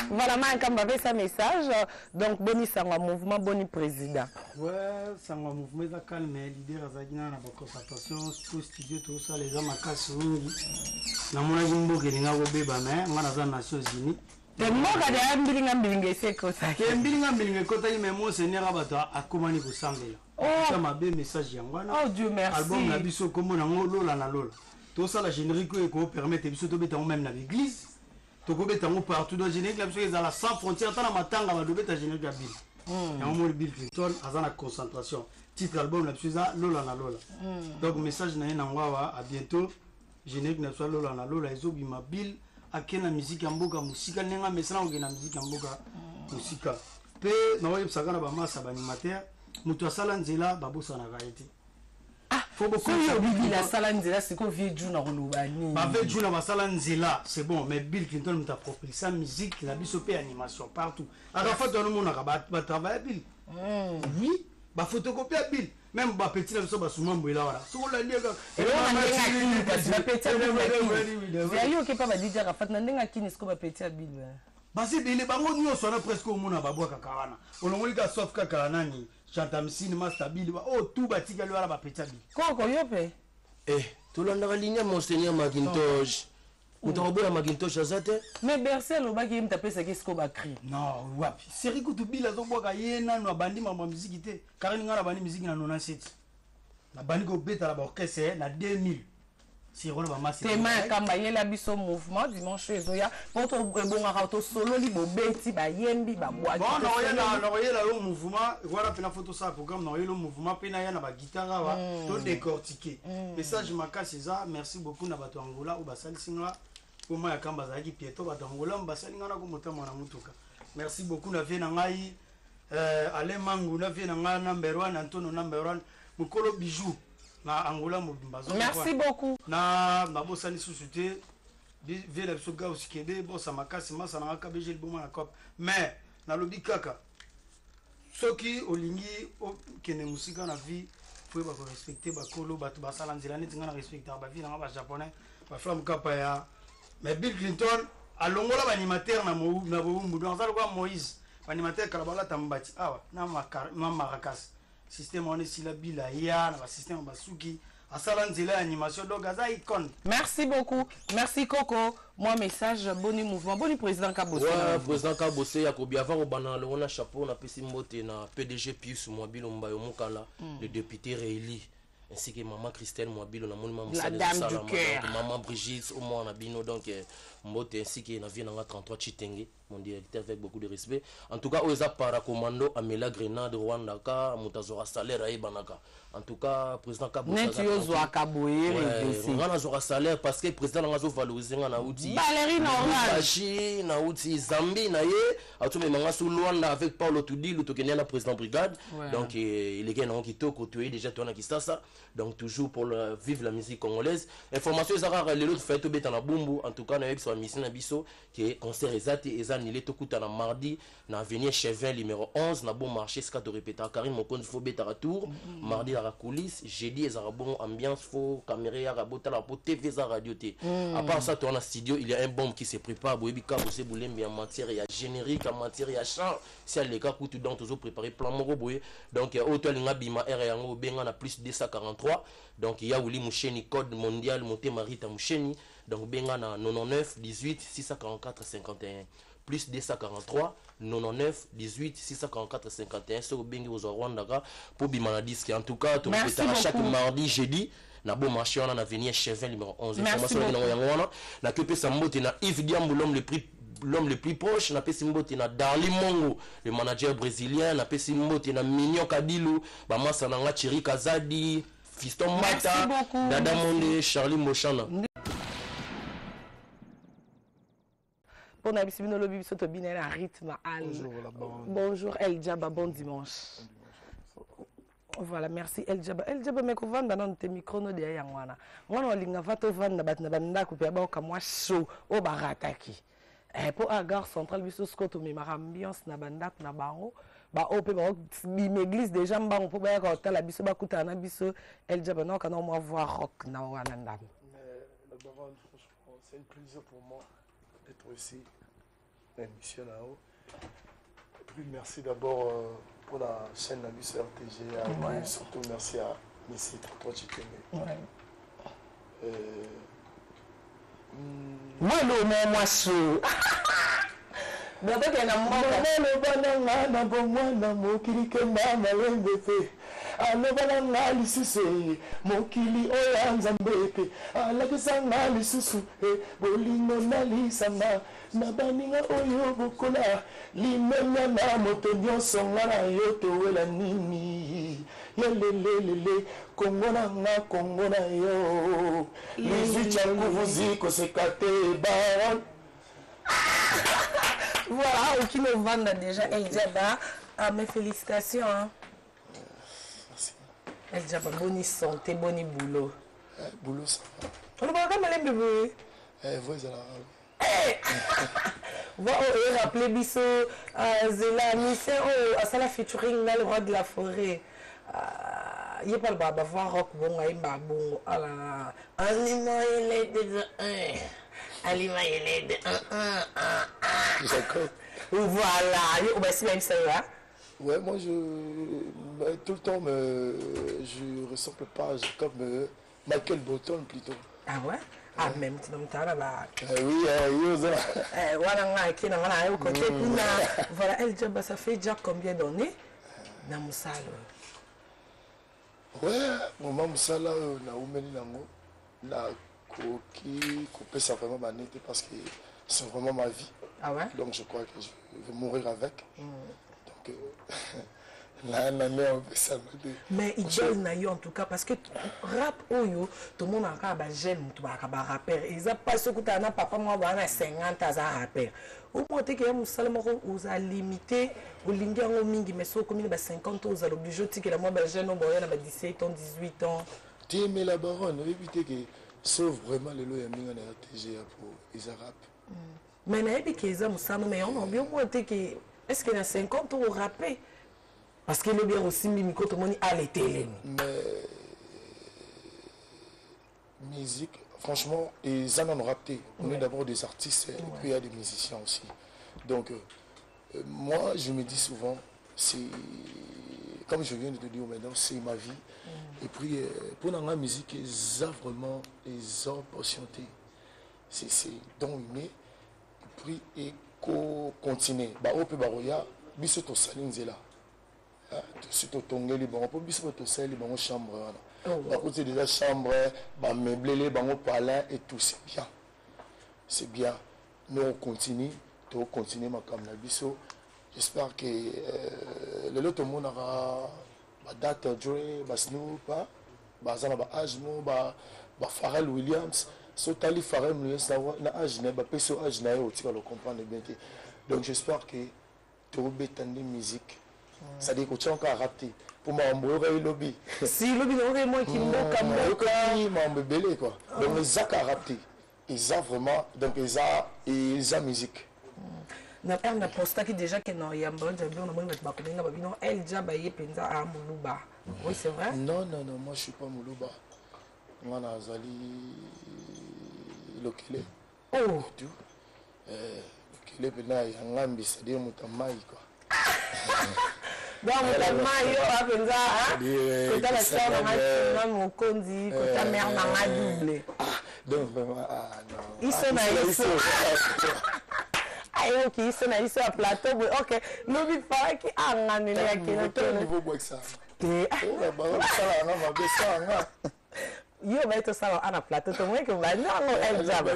Voilà, Maya Nkamba apesa message. Donc, boni sango ya mouvement, boni président. Ouais, sango ya mouvement eza calme, leader azalaki nana na ba concentration, po studio tozosala eza makasi mingi. Namonaki mboka elinga kobeba, mais nga naza Nations Unies. Te mboka deya mbilinga mbilinga esi ekotaki. Te mbilinga mbilinga ekotaki, mais monseigneur ya bato akomani kosambela. Oh. Eza mabe message yango wana. Oh Dieu merci. Album na biso kombo nango Lola na Lola. Tosala générique oyo eko permettre biso tobeta yango même na l'église. Tokobeta yango partout. Donc générique na biso ezala sans frontière, ata na matanga bato beta générique ya Bill. Yango moni Bill Clinton aza na concentration. Titre album na biso eza Lola na Lola. Donc message na ye nango awa, à bientôt. Générique na biso Lola na Lola ezobima. Bill ake na musique ya mboka mosika, ndenge amesana kokende na musique ya mboka mosika. Pe nakoyebisaka na bamasa ba animateur, moto asala nzela babosanaka ye te. Faut beaucoup Soki de obi Bill gens. asala nzela sikoyo vie Juna koloba nini? Ba vie Juna basala nzela, c'est bon, mais Bill Clinton moto apropulsa musique na biso pe animation partout. Arafat wana omonaka ba travailler Bill. Oui, ba photocopie ya Bill. Même ba petit na biso ba sumambo ela wana. Soki olandi ye kaka, Eloko na ndenge akini, kasi ba petit ya Bill na Bill. kini. Ya yo okepa ba DJ Arafat na ndenge akini sikoyo ba petit ya Bill, ba. Baza ebele bango nyonso wana presque omona babwakaka wana. Olongoli kaka sauf kaka nani Chantamsine, Master Bill, ba oyo tout batikali wana ba petit ya Bill. Koko yo pe? Eh, tolandaka ligne ya Monseigneur Macintosh. Moto akoboya Macintosh aza te. Mais Bercy alobaki ye moto apesaki sikoyo ba cri. Non, wapi? Série kutu Bill azobwaka ye nanu abandi mambo ya miziki te. Karine nga nabandi miziki na 97. Nabandi kobeta na ba orchestre na 2000. Siro na ba masse. Tema ya Kamba yela biso mouvement dimanche ezoya po to ebongaka tosololi bobeti bayembi babwaki. Bon, nakoyela yo mouvement wana mpena fo tosala programme, nakoyela yo mouvement mpe naya na baguitare awa to décortiquer. Message makasi eza merci beaucoup na bato ya Angola oyo basalisi nga po Maya Kamba azalaki pieto, bato ya Angola basali nga na komotama na motuka. Merci beaucoup na vie na ngai Alain Mangu, na vie na ngai number 1, Antonio number 1, mokolo bijou na Angola mobimba. Zone Merci kwa. beaucoup. Na nabosani susu te vie na biso Gauss Kebe bosa makasi masa na ngaka BG liboma na cop. Mais nalobi kaka soki olingi okende mosika na vie, faut yeba ko respecter bakolo bato basala nzela neti nga na respectaka ba vie na nga ba japonais ba flamme kapa ya. Mais Bill Clinton alongola ba animateur na na bowumbu, donc aza lokola Moïse. Ba animateur kala balata mbati awa na na maracas. Système wana esila Bill aya na ba système basuki asala nzela ya animation, donc aza icône. Merci beaucoup. Merci Coco. Moi message boni mouvement, boni président Kabose. Ouais, président Kabose ya kobi avant kobana le wana chapeau na pesi mbote na PDG Pius Mwabilo Mbayo Mukala, le député réélu. Ainsi que maman Christelle Mwabilo, namoni ma La mosala dame du ezosalama. cœur. Donc, maman Brigitte, au moins na bino, donc mbote, ainsi que na vie nanga 33 Chitenge, mon directeur avec beaucoup de respect. En tout cas, oyo eza paracommando Amela Grenade Rwanda ka moto azwaka salaire ayebanaka. En tout cas, président Kaboussa Neti aza yo tranquille. ozwaka boye, Ouais, RDC. nga nazwaka salaire parce que président nanga azovalorize nga nauti Valérie Normal. Lubumbashi, nauti Zambie na ye, atomema nga su Luanda avec Paulo Tudilu, tokende na président brigade. Ouais. Donc eleki nango kitoko, toye déjà toya na Kisasa. Donc toujours pour vivre la musique congolaise. Information eza kaka lelo tofai tobeta na Bumbu. En tout cas nayebisa ba musicien na biso ke concert eza te, eza annulé, tokutana mardi na avenue Chevin numéro 11 na bon marché esika torepetaka. Karine Mokonzi fo betaka tour mardi ezalaka coulisse, jeudi ezalaka bongo ambiance, fo caméra eyaka botala po TV eza radio te. À part ça, toza na studio, il y a un bombe qui se prépare, boyebi ka bose bolembi en matière ya générique, en matière ya chant, si aleka kutu. Donc tozo préparer plan moko boye. Donc oyo to alinga bima r yango obenga na plus 243, donc ya Willy Musheni, code mondial motema Rita Musheni. Donc benga na 99 18 644 51, plus 243 99 18 644 51. Soki obengi kozwa Rwandaka mpo bima na disque. En tout cas, Merci tokopetaka chaque beaucoup. mardi, jeudi na bon marché wana na avenue Chevin numéro 11. Merci Information beaucoup. nango yango wana. Nakopesa mbote na Yves Diambu, l'homme le plus proche. Napesi mbote na Darli Mongo, le manager brésilien. Napesi mbote na Mignon Kadilu, bamasa na nga Thierry Kazadi, Fiston Merci Mata, beaucoup. Dada Merci. Monde, Charlie Mochana. Mpona biso bino lobi biso tobina na rythme al. Bonjour, la baronne. Bonjour El Jaba, bon dimanche. Voilà, merci El Jaba. El Jaba, me kovanda nano te micro no deya yango wana. Mwana olinga va tovanda bato na bandako mpe baoka mwa show oyo barataki. Mpo a gare centrale biso sikoyo tomemaka ambiance na bandako na bango baoyo mpe bima église déjà mbango mpo bayaka kotala biso bakutana na biso. El Jaba, naoka na mwa voix rock na wana ndambo. Mais la baronne, franchement, c'est un plaisir pour moi d'être ici, l'émission là-haut. Et puis merci d'abord pour la chaîne Nabus RTG, et puis surtout merci à Messi 33 Chitenge. Mwa elo mo mwa show batokende na mboka. Aloba na nga na bomwana mokili kemba malembe te, aloba na nga lisusu e, mokili oyo ya nzambe te alakisa nga lisusu e, bolingo nalisanga na baninga oyo bokola limemia na moto nyonso nga na yo towela nini yelelelele kongo na nga kongo na yo lizwi tya nguvu zikoseka te baron. Voilà, okino ovanda déjà El Jaba. Ah, mes félicitations, hein. Merci. El Jaba, boni santé, boni boulot? Eh, boulot, ça va. Olobaka malembe boye. Eh, voix ezalaka. Voix oyo erappele biso zela mission oyo asala featuring na le roi de la forêt. Ah, ye mpe alobaka bavoix rock bongo, ayembaka bongo alala alima elede de un alima elede un un un un. Jacob. Voilà, yo basi bayebisa yo, ah? Ouais, moi, je. Bah, tout le temps, mais, je ressemble pas à Jacob, mais Michael Bolton plutôt. Ah ouais, ah même tina moto wana ba. Eh oui, eh, yo, ça. Eh, wana nga ake na nga na yo kote kuna. Voilà, El Jaba, ça fait déjà combien d'années na mosala oyo? Ouais, moment mosala oyo naumeli nango, nakoki kopesa vraiment bane te parce que c'est vraiment ma vie. Ah ouais. Donc je crois que je vais mourir avec. Donc, na nane opesanga te. Mais idole na yo en tout cas, parce que rap oyo tomonaka kaka bajeune moto bazalaka barapper, eza mpasi okutana na papa moko baa na 50 aza rapper. Omona teke ya mosala moko oza limité, olingi yango mingi, mais soki okomi na ba 50 ozala obligé otikela mwa bajeune oyo baoya na ba 17 ans, 18 ans. Te, mais la baronne, oyebi te ke sauf vraiment lelo ya minga na RTG ya po eza rap. Mais nayebi ke eza mosala, mais yango naobi omona te ke est ce que na 50 orape, parce que elobi ya kosimbi miko tomoni aletelemi. Mais musique, franchement, et ça n'en rap te. On est d'abord des artistes et puis il y a des musiciens aussi. Donc, moi, je me dis souvent, c'est comme je viens de te dire maintenant, c'est ma vie. Et puis, pour la musique, ça vraiment, les hommes patientés. C'est don inné. Et puis, et continuer. Bah, on peut baroya, biso tosali nzela. Ah, tosi totongeli bango mpo biso mpe tosaleli bango chambre wana. Bakuti déjà chambre, bameublele bango palin et tout, c'est bien, c'est bien. Nous, on continue, tocontinue makambo na biso. J'espère que lelo tomonaka baDr Dre, baSnoop, baza na baage mo, baPharrell Williams. So otali Pharrell Williams na age na ye, bapesi yo age na ye, otikala comprendre bien te. Donc j'espère que tobeta nde musique, c'est-à-dire kotia kaka rap te, mpo makambo oyokaki lobi. Si lobi nayoki mwaki mboka mboka. Oyokaki makambo ebele quoi. Donc eza kaka rap te, eza vraiment, donc eza musique. Na heure na postaki déjà ke na yamba oyo Jabir, namoni bato bakomenga babino El Jaba ye mpenza a Moluba. Oui, c'est vrai? Non, non, non, moi je suis pas Moluba. Nga nazali Lokele. Oh. Tout Lokele mpena ya Ngambi, c'est-à-dire moto ya mai quoi. Donc moto ya mai yo a mpenza kota na sœur na nga mokonzi, kota mare na nga double. Donc vraiment, ah non. Iso na iso ayoki iso na iso ya plateau boye. Ok, lobi falaki anganele ya keno. Niveau bwakisa. Te. Salanga mabe, salanga. Yo baye tosala ana plateau, tomoyeke bandi yango El Jaba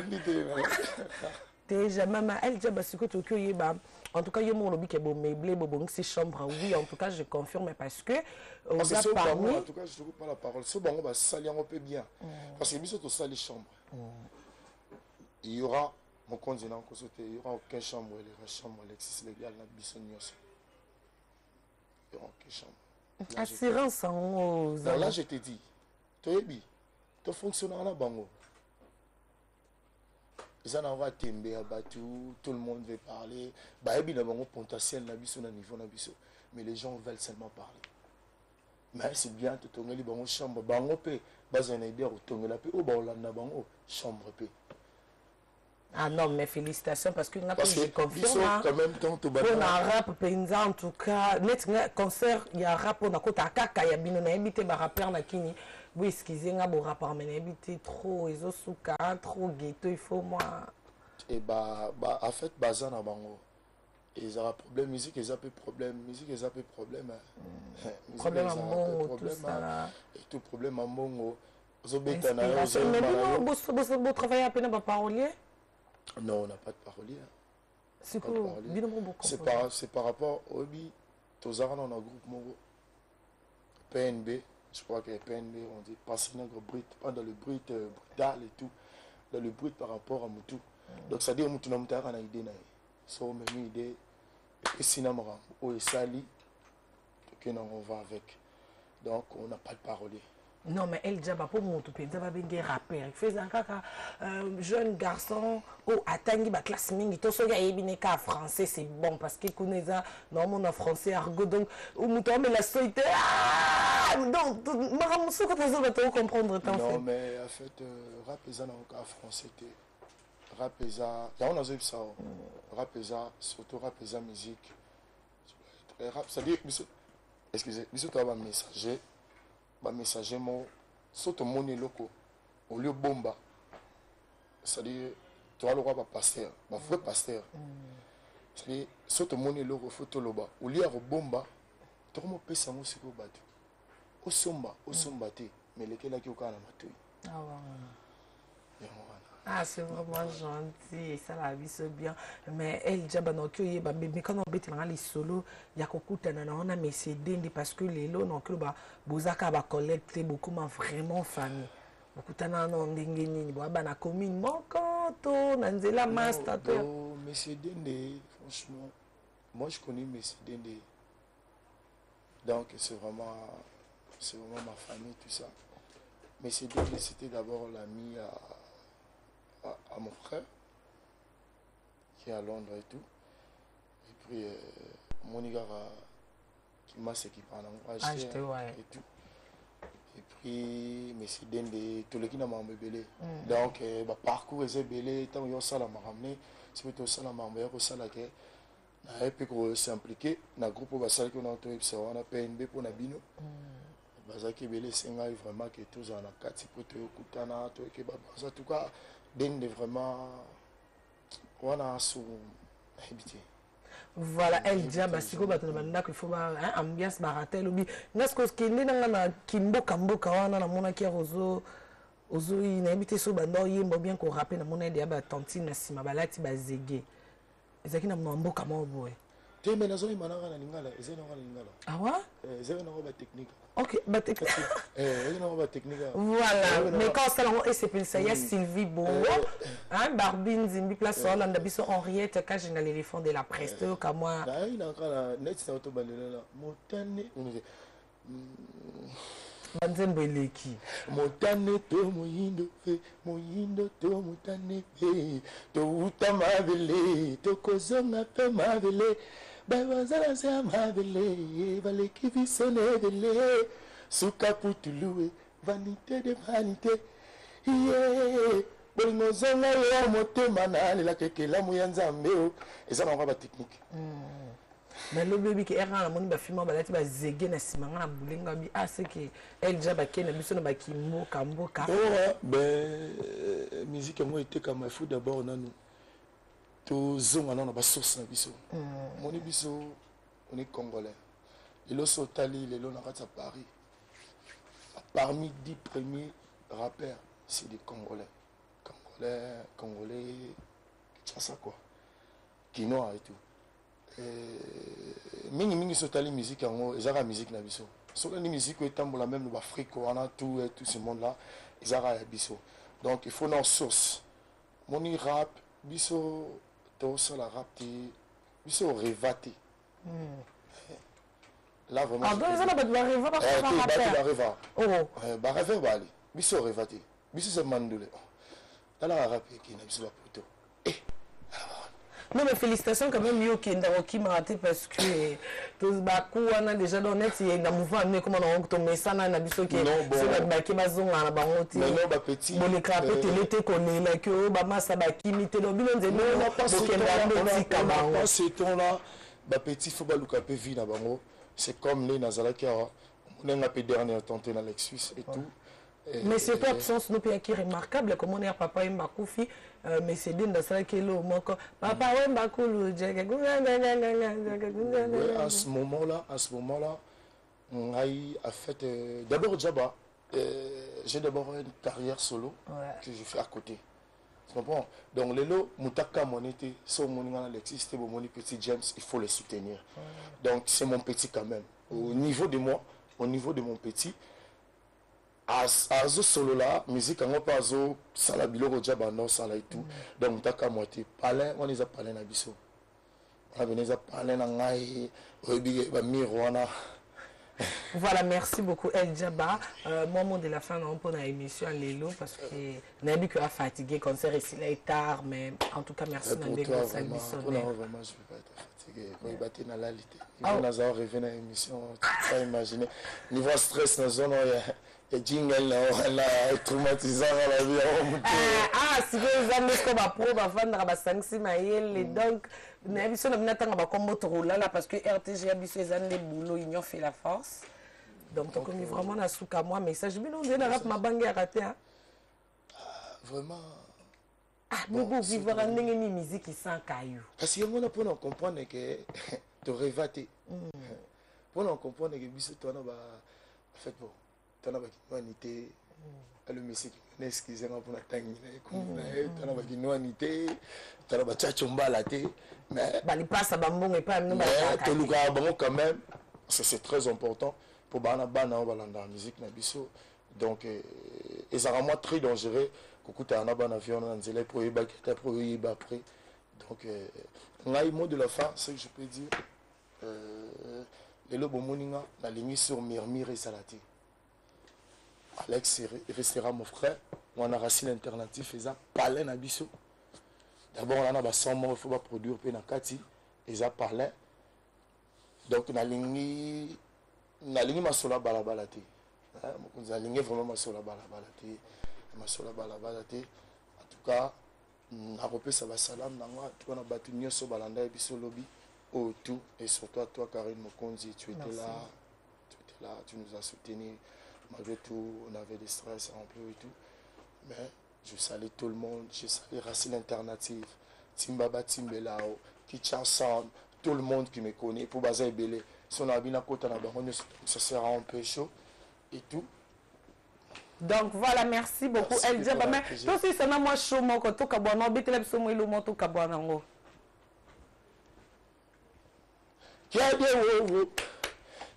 déjà. Mama El Jaba, sikoyo tokoki oyeba, en tout cas yo moko olobi ke bomeuble, bobongisi chambre. Oui, en tout cas je confirme parce que oza parmi. En tout cas, je te coupe pas la parole, so bango basali yango mpe bien, parce que biso tosali chambre, il y aura mokonzi na nkoso te, il y aura aucun chambre eleka chambre Alexis Légal na biso nyonso. Il y aura aucun chambre. Assurance yango. Là, je te dis, toyebi tofonctionnaka na bango. Eza na yango tembe ya bato, tout le monde veut parler. Bayebi na bango potentiel na biso, na niveau na biso, mais les gens veulent seulement parler. Mais c'est bien, totongeli bango chambre, bango mpe bazala na idée ya kotongela mpe oyo baolanda bango chambre mpe. Ah non, mais félicitations, parce que nga Parce je que confirme. biso quand même tant mpona rap mpenza, en tout cas neti nga concert ya rap oyo nakota kaka ya bino, nayebi te barappeur na kini bo excuse nga, borapeur, mais nayebi te, trop ezosuka trop ghetto, il faut moi. E ba, en fait baza na bango, ezalaka problème. Musique eza mpe problème, musique eza mpe problème. Problème ya mbongo, tout ça là. Et tout, problème ya mbongo, ozobeta na yo. Mais bino botravaille ape na baparolier? Non, on n'a pas de parolier. Sikoyo bino moko? C'est par rapport oyebi tozalaka na groupe moko PNB, je crois que PNB, on dit Pensée Nègre Brut, pas dans le brut brutal et tout, dans le brut par rapport à mutu. Donc c'est à dire mutu na mutu ayaka na idée na ye. So omemi idée, epesi na makambo oyo esali, tokende nango, on va avec. Donc on n'a pas de parolier. Non, mais El Jaba, mpo moto mpenza babenge rappeur, il faut ezala kaka jeune garçon oyo atangi baklasse mingi to soki ayebi ne kaka français, c'est bon, parce que kuna eza naomona français argot. Donc moto amela soi te. Donc makambo mosusu tozoba tocomprendre te. Non, mais en fait rap eza nango kaka français te. Rap eza yango nazoyebisa o, rap eza surtout, rap eza musique. Rap, c'est-à-dire biso, excusez, biso toya bamessager, bamessager moko. So tomoni eloko olie obomba, c'est-à-dire toya lokwa bapasteur, bavrai pasteur. C'est-à-dire so tomoni eloko, faut toloba. Olie ya kobomba, tokomopesa yango sikoyo bato osomba, osomba te, mais elekelaki yo kaka na matoi yango wana. Ah, c'est vraiment gentil, ça la vie c'est bien. Mais El Jaba, naoki oyeba mekana obetelanga lisolo ya kokutana na wana monsieur Dende, parce que lelo naoki loba bozaka bacollègue te, bokoma vraiment famille. Bokutana na ndenge nini? Boyaba na commune moko to na nzela master to? Non, monsieur Dende, franchement, moi je connais monsieur Dende. Donc c'est vraiment ma famille, tout ça. Monsieur Dende, c'était d'abord l'ami à mon frère, qui est à Londres et tout. Et puis, mon gars qui m'a qui parle acheté, ouais. Et tout. Et puis, monsieur Dende, tout le qui n'a pas ebele. Donc, bah, parcours est ebele, tant que ça m'a ramené, c'est plutôt ça m'a ramené, ça que naye mpe kos'impliquer na groupe oyo basalaki wana, toyebisa wana PNB mpo na bino. Bazalaki ebele, esengai vraiment ke tozala na kati mpo toyokutana, toyeke babanza. En tout cas Dende vraiment wana so nayebi te. Voilà, El Diaba, sikoyo bato na bandako, il faut ba hein, ambiance barata elobi nga sikoyo kende na nga na kimboka mboka wana namonaki yako ozo ozoyi nayebi te so banda oyemba ou bien korape namona deya batantine na nsima balati bazege ezalaki na mwa mboka moko boye. Te, me nazoyemba nanga na lingala, ezali nanga na lingala. Awa. Ezali nanga batechnique. Ok, batechnique. Ezali nanga batechnique. Voilà, mais quand osala yango esepelisa ya Sylvie Bongo, hein, Barbie Nzimbi place olanda biso Henriette Kajinga l'éléphant de la presse toyoka mwa. Nayebi nanga na neti na tobandela na motane. Banzembo eleki. Motane to moyindo fe, moyindo to motane fe, towuta mabele tokozonga mpe mabele, babaza na se ya mabele baleki biso na ebele, suka putuluwe vanité de vanité ye bolingo ozonga yo motema nalelaka ekelamu ya Nzambe o eza nango batechnique. Nalobi oyebi ke ere namoni bafilme oyo balati bazege na nsima nga na bulenga bi ah seke elja bakei na biso na bakimboka mboka. Oh, ben musique yango etekama, il faut d'abord nanu tozonga nano na basource na biso. Omoni biso on est congolais, lelo so otali lelo na kati ya Paris, parmi 10 premiers rappeurs, c'est des Congolais, Congolais, Congolais, Kinshasa quoi, Kinois et tout. Mingi mingi so otali musique yango ezaka musique na biso, soki olandi musique oyo etambola même na baafrike wana, tout et tout ce monde là ezaka ya biso. Donc il faut na source moni rap biso tosala rap te, biso oreva te. Là vraiment. Ah bon, eza na bato bareva. Bato bareva, barêveur baali, biso oreva te, biso eza mandule. Talaka rap eke na biso bapoto. Non mais félicitations quand même, yo okendaka okimaka te parce que baku wana déjà donc neti na mouvement anu ekoma nango tomesana na biso ke so bato bake bazongaka na bango te, bolekaka mpe tele te kolela ke oyo bamasa bakimi te, donc bino nzela bokendaka nde tika bango. Ce temps là bapetit faut baluka mpe vie na bango, c'est comme nde nazalaki awa omonenga mpe dernier temps te na Lexus et tout. Mais surtout absence no mpe yaki remarquable komona ya Papa Wemba akufi, mais Denda asalaki eloko moko Papa Wemba kulu. Ouais, à ce moment là à ce moment là ngai a fait d'abord Djaba, j'ai d'abord une carrière solo que je fais à côté, tu comprends? Donc lelo mutaka moni te so omoni nga na Lexis te, bomoni petit James, il faut le soutenir. Donc c'est mon petit quand même, au niveau de moi, au niveau de mon petit azosolola musique yango mpe azosala biloko dia banda osala et tout. Donc mutaka mwa te palin wana eza palin na biso wana pene eza palin na ngai, oyebi bamire wana. Voilà, merci beaucoup El Djaba. Moi, mot de la fin, non, pour l'émission à Lelo, parce que nayebi que a fatigué, concert ici là est tard, mais en tout cas, merci. Pour toi, vraiment, pour moi, vraiment, je peux pas être fatigué. Koyeba te nalali te. Niveau naza rêvé na émission, tu peux pas imaginer. Niveau stress na zone ya jingle na wana traumatisant na vie yango moto. Ah, sikoyo eza nde sikoyo bapro bavandaka basangisi mayele, donc nayebi so na bino atanga bakombo tokolala parce que RTG ya biso eza nde boulot, union fait la force. Donc tokomi vraiment na suka, mwa message bino nde na rap mabange yaka te. Vraiment. Ah, bobo vivaka ndenge nini musique sans kayo? Kasi yango wana mpona comprendre ke toreva te, mpona comprendre ke biso towana ba en fait bon towana bakinwani te, alomesi kinwani, excuse nga mpona ntangi na ye kombo na ye, towana bakinwani te, towana bachacho mbala te, mais balipasa bambongo epai bino. Mais tolukaka bango quand même parce que c'est très important mpo bana bana oyo balandaka musique na biso. Donc ezalaka mwa très dangereux kokutana na bana vie wana na nzela po oyebaki ata po oyeba après. Donc ngai mot de la fin, ce que je peux dire, lelo bomoni nga nalingi sur murmure ezala te. Alex restera mon frère wana, Racine Alternatif eza palais na biso d'abord wana na bason moko il faut baproduire mpe na kati eza palais. Donc nalingi masolo ya balabala te, mokonzi, nalingi vraiment masolo ya balabala te, masolo ya balabala te. En tout cas nakopesa basalam na nga en tout cas na bato nyonso balanda ye biso lobi oyo tout, et surtout à toi Karine Mokonzi, tu étais là, tu étais là, tu nous as soutenu malgré tout, on avait des stress un peu et tout. Mais je salue tout le monde, je salue Racine Alternative, Timbaba Timbelao, Kinshasa. tout le monde qui me connaît po baza ebele so na bina kota na bango nyonso, ça sera un peu chaud et tout. Donc voilà, merci beaucoup. Merci, El Diaba. Nicolas, Mais plaisir. tosisana mwa show moko tokabwana, obetela biso mwa eloko moko tokabwana yango. Kiade wo wo,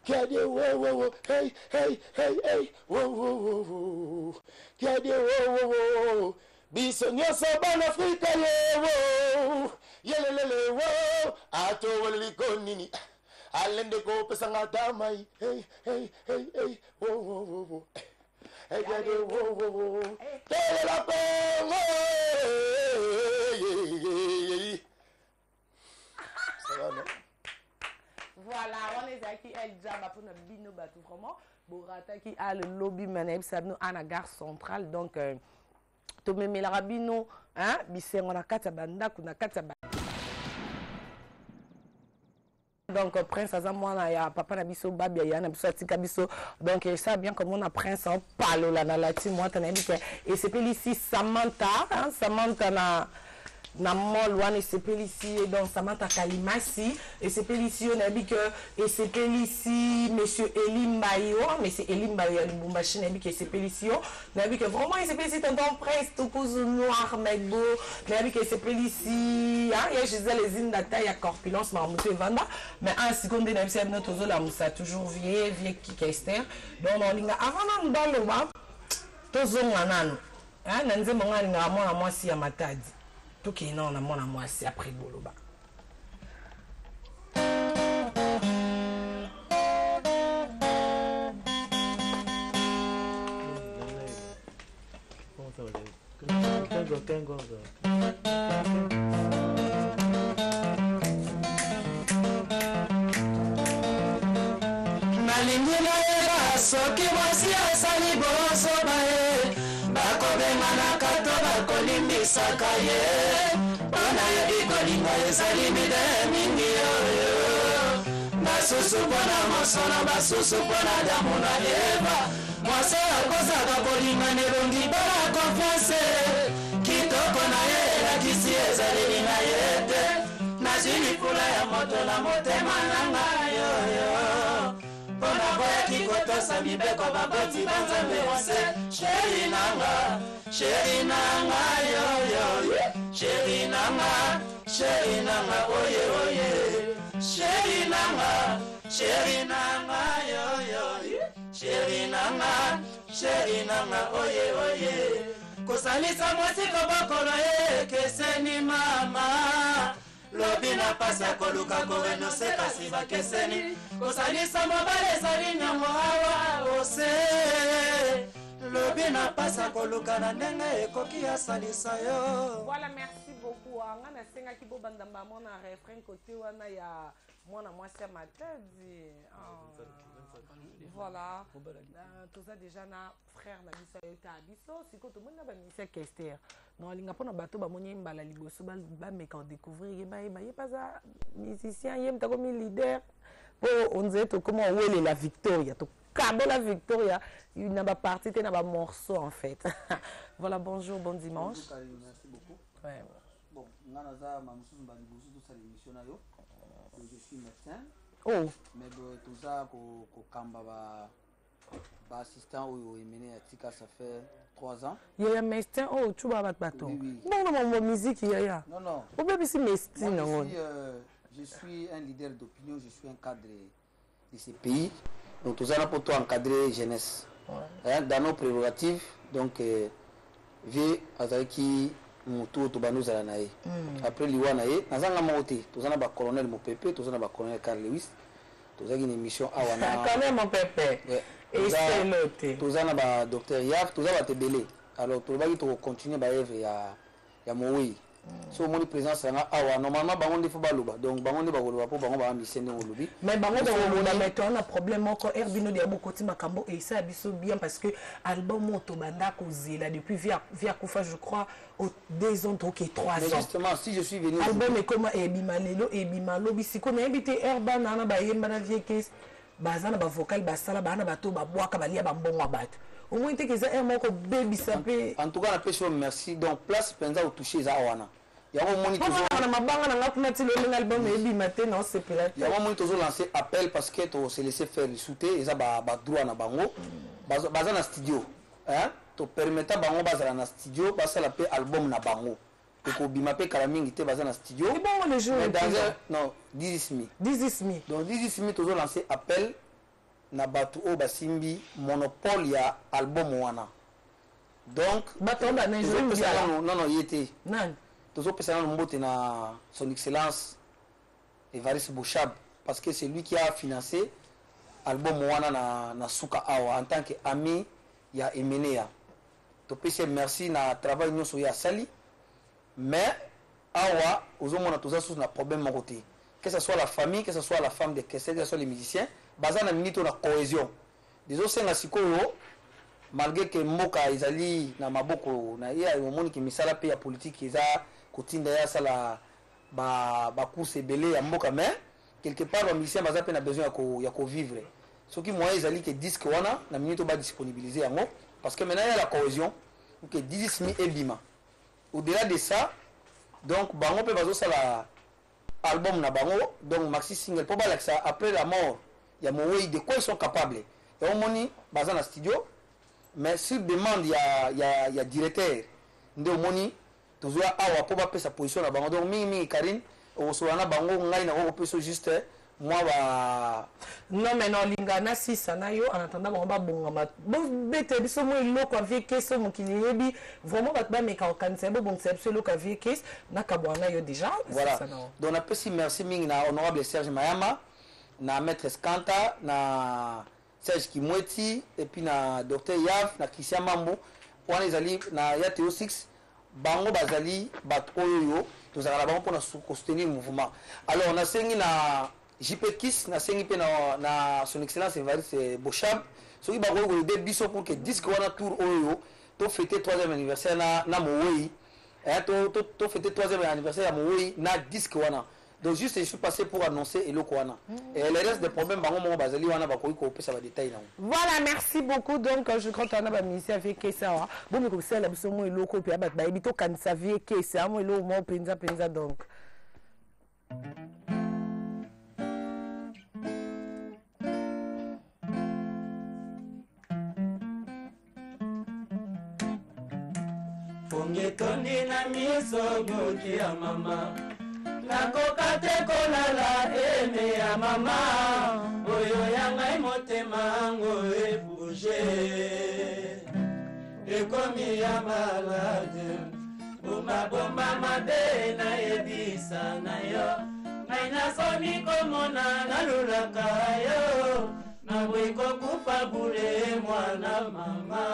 kiade wo wo wo, hey hey hey hey, wo wo wo wo, kiade wo wo wo, biso nyonso bana Afrika ye wo, yelelele wo, ato weliko nini, alende kopesa nga tamai, hey hey hey hey, wo wo wo wo, hey kiade wo wo wo, telela Congo, hey, hey, hey. Ça va, non? Voilà, wana ezalaki El Jaba mpona bino bato vraiment borataki ale lobi me nayebisa bino a na gare centrale. Donc tomemelaka bino, hein, bisengo na kati ya bandako na kati ya ba donc prince aza mwana ya papa na biso babia ya na biso atika biso. Donc esa bien komona prince aopalola na lati mwata nayebi ke esepelisi Samantha, hein, Samantha na mall wana esepelisi ye. Donc Samantha Kalimasi esepelisi yo, nayebi ke esepelisi monsieur Eli Mbayo, monsieur Eli Mbayo ya Lubumbashi, nayebi ke esepelisi yo, nayebi ke vraiment esepelisi tonton Prince Tukuzu Noir Megbo, nayebi ke esepelisi, hein, ya Gisèle Ezinda ta ya corpulence mamutu evanda. Mais un sikoyo nde nayebisi ya bino tozolamusa toujours vie Kikester. Donc naolinga avant nanu baloba tozonga nanu, hein, na nzembo ngai alingaka mwana mwasi ya Matadi, tokende nano na mwana mwasi après boloba. Nalingi nayeba soki mwasi asali bozoba ye, bakobenganaka to bakolimbisaka ye, mpo nayebi kolinga ezali mide mingi oyo, basusu mpona mosolo, basusu mpona damu na Eva. Mwasi akozaka kolinga na elongi bala confiance, kitoko na ye elakisi ezaleli na ye te. Nazwi likula ya moto na motema na ngai oyo, mpo naboyaki kotosa mibeko baboti banzambe wase. Sheri nanga, sheri nanga yoyo, sheri nanga, sheri nanga oye oye, sheri nanga, sheri nanga yoyo, sheri nanga, sheri nanga oye oye. Kosalisa mwasi koboko na ye ekeseni mama, lobi na pasi ya koluka korenonse kasi bakeseni. Kosalisa mobali ezali nyango awa ose, lobi na pasi ya koluka na ndenge ekoki asalisa yo. Voilà, merci beaucoup. Nga nasengaki bobanda mbamo na refrain kote wana ya mwana mwasi ya Matadi. Ah, voilà. Toza déjà na frère na biso ayota ya biso. Sikoyo tomoni na bamisia Kester na olinga mpona bato bamoni ye mbala liboso bameka odécouvrir ye, bayeba ye mpe aza musicien, ye moto akomi leader, mpo onzele tokóma owelela Victoria, tokabola Victoria na baparti te na bamorceau en fait. Voilà, bonjour, bon dimanche. Bonjour, Karine, merci beaucoup. Ouais. Bon, nga naza ma mosusu mbala liboso tosala émission na yo. Donc, je suis médecin. Oh. Mais bon, toza kokamba ba assistant oyo emene ya tika, ça fait 3 ans. Yaya mestin oyo tuba bato batonga. Oui, oui. Bongo na mambo musique yaya. Non, non. Obebisi mestin Moi, yango. je suis un leader d'opinion, je suis un cadre de ce pays. Donc, toza na po to encadrer jeunesse. Hein, dans nos prérogatives, donc vie azalaki motu oyo tobandi ozala na ye. Après liwa na ye, nazanga moko te, toza na bacolonel Mopepe, toza na bacolonel Carl Lewis, tozalaki na émission awa na Quand même mon pépé. Ouais. Eselo te. Toza na badocteur Yaf, toza bato ebele. Alors tolobaki tokocontinue baevre ya mowei. So omoni présence yanga awa, normalement bango nde fo baloba, donc bango nde bakoloba mpo bango baa mise ndenge olobi. Mais bango bakoloba, mais toza na problème moko r bino deya bokoti makambo esala biso bien, parce que album oyo tobanda kozela depuis vie akufa, je crois au 2 ans toke 3 Mais ans. justement, si je suis venu Album ekoma ebima lelo, ebima lobi, sikoyo nayebi te r bana wana bayemba na vie kese, baza na bavocal basala baa na bato babwaka balia bambongo ya bato, omoni teke eza r moko kobebisa mpe. En tout cas napesi yo merci. Donc place mpenza otouche eza wana. Yango omoni Mpo tozo- na na mabanga na nga kuna ti lelo ndenge album ebima te na osepela te. Yango omoni tozo lancer appel parce que to se laisser faire lisusu te, eza ba ba droit na bango. Baza baza na studio hein, to permetta bango bazala na studio basala pe album na bango. Ekobima pe kala mingi te, baza na studio. Ebongo le jour Mais dans epila? un non 10 mi. 10 mi. Donc 10 mi tozo lancer appel na batu oyo basimbi monopole ya album wana. Donc Bato oyo ba na tozo Joël pesa Mbiala. nanu non non ye te. Nani? Tozo pesa nanu mbote na son excellence Evariste Boshab parce que c'est lui qui a financé album wana na na suka awa en tant que ami ya Emeneya. Topesi ye merci na travail nyonso ye asali, mais awa ozomona toza susu na problème moko te, que ce soit la famille, que ce soit la femme de Kester, que ce soit les musiciens, baza na minute oyo na cohésion. Ezosenga sikoyo malgré que mboka ezali na maboko na ye, omoni ke misala pe ya politique eza kotinda ye asala ba ba course ebele ya mboka, mais quelque part ba musiciens baza pe na besoin ya ko ya ko vivre. Soki moyen ezali ke disque wana na minute oyo ba disponibiliser yango, parce que maintenant il y a la cohésion pour que 10 mi ebima. Au-delà de ça, donc bango pe bazosala album na bango, donc maxi single po balakisa après la mort ya Moweyi de quoi ils sont capables. Yango omoni baza na studio, mais sur demande ya ya ya directeur nde omoni tozoya awa po bapesa position na bango. Donc mingi mingi Carine okosolola na bango, ngai nakoki kopesa yo juste mwa ba Non mais na olinga na sisa na yo en attendant bango babongama, bobetela biso mwa eloko ya vie case oyo mokili eyebi vraiment, bato bameka kokanisa ye, bobongisa biso eloko ya vie case, nakabwana na yo déjà. Voilà. Sisa na yo. Donc napesi merci mingi na honorable Serge Mayama, na maître Skanta, na Serge Kimweti, et puis na docteur Yav, na Christian Mambu, wana ezali na ya Théo 6, bango bazali bato oyo yo tozalaka na bango mpona kosoutenir mouvement. Alors nasengi na JP Kiss, nasengi mpe na, na son excellence Evariste Boshab, soki bakoki koyede biso pour que disque wana tour oyo to fêter 3e anniversaire na, na Moweyi, eh, to, to, to fêter 3e anniversaire ya Moweyi na disque wana. Donc juste je suis passé pour annoncer eloko wana. Et le reste des problèmes bango moko bazali wana bakoki kopesa ba détails nango. Voilà, merci beaucoup. Donc je crois que ba musicien avec Kesa wa. Bon mais comme ça la biso mo eloko pe ba bayebi to kanisa vie Kesa mo eloko mo penza penza donc. Pongi etondi na miso boki ya mama, nakoka te kolala eme ya mama, oyo ya ngai motema ngo ebouge ekomi ya malade, bomba bomba mabe nayebisa na yo, ngai nakomi komona nalulaka yo, naboyi kokufa bule mwana mama,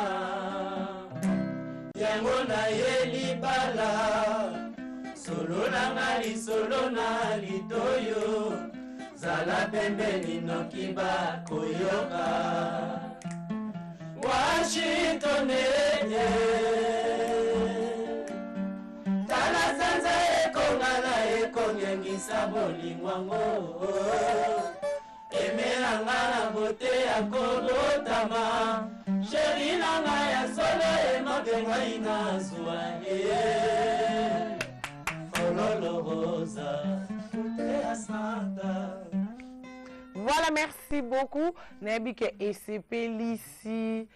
yango naye libala solo nanga lisolo na litoyo, zala pembeni noki bakoyoka Washington eye tala sanza ekongala ekongengisa bolingo yango emelanga na bote ya kobotama sheri nanga ya solo emake ngai nazwa ye fololo rosa te ya santa. Voilà, merci beaucoup. Nayebi ke esepelisi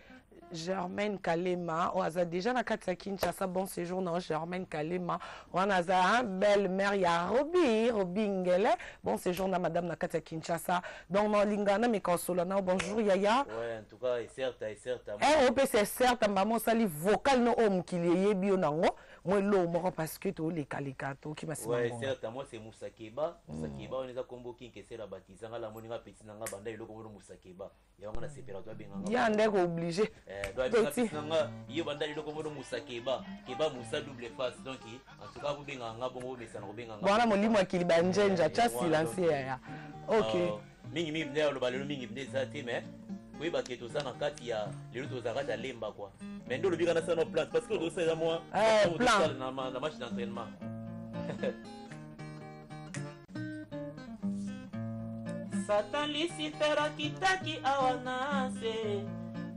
Germaine Kalema oyo aza déjà na kati ya Kinshasa. Bon séjour na yo Germaine Kalema, wana aza hein, belle mère ya Robi Robi Ngele. Bon séjour na madame na kati ya Kinshasa. Donc na olinga na meka osola na yo. Bonjour yaya. Ouais, en tout cas, et certes, et certes. Eh, opesa certes mbama osali vocal no oyo mokili eyebi yo nango mwa eloko moko parce que tolekaleka tokima nsima Ouais, ngonga. certes, moi c'est Moussa Keba. Moussa Keba, on est à Combo King, c'est la baptise. Nga la moninga petit nanga banda eloko mono Moussa Keba. Ya nga na sepela toi benga nga. Ya ndeko obligé. Eh, doit benga Petit. petit nanga, yo banda eloko mono Moussa Keba. Keba Moussa double face. Donc, en tout cas, vous benga nga bongo mesana ko benga nga. Bwana molimo akili banjenja tya Voilà, silence donc, yaya. Ok. Mingi mingi nde aloba lelo mingi nde eza te, mais koyeba ke toza na kati ya lelo toza kati ya lemba quoi. Mais nde olobi kana sana plante parce que tozosala mwa Eh, plan. tozosala na ma- na match d'entraînement. Satan Lucifer akitaki awa na se,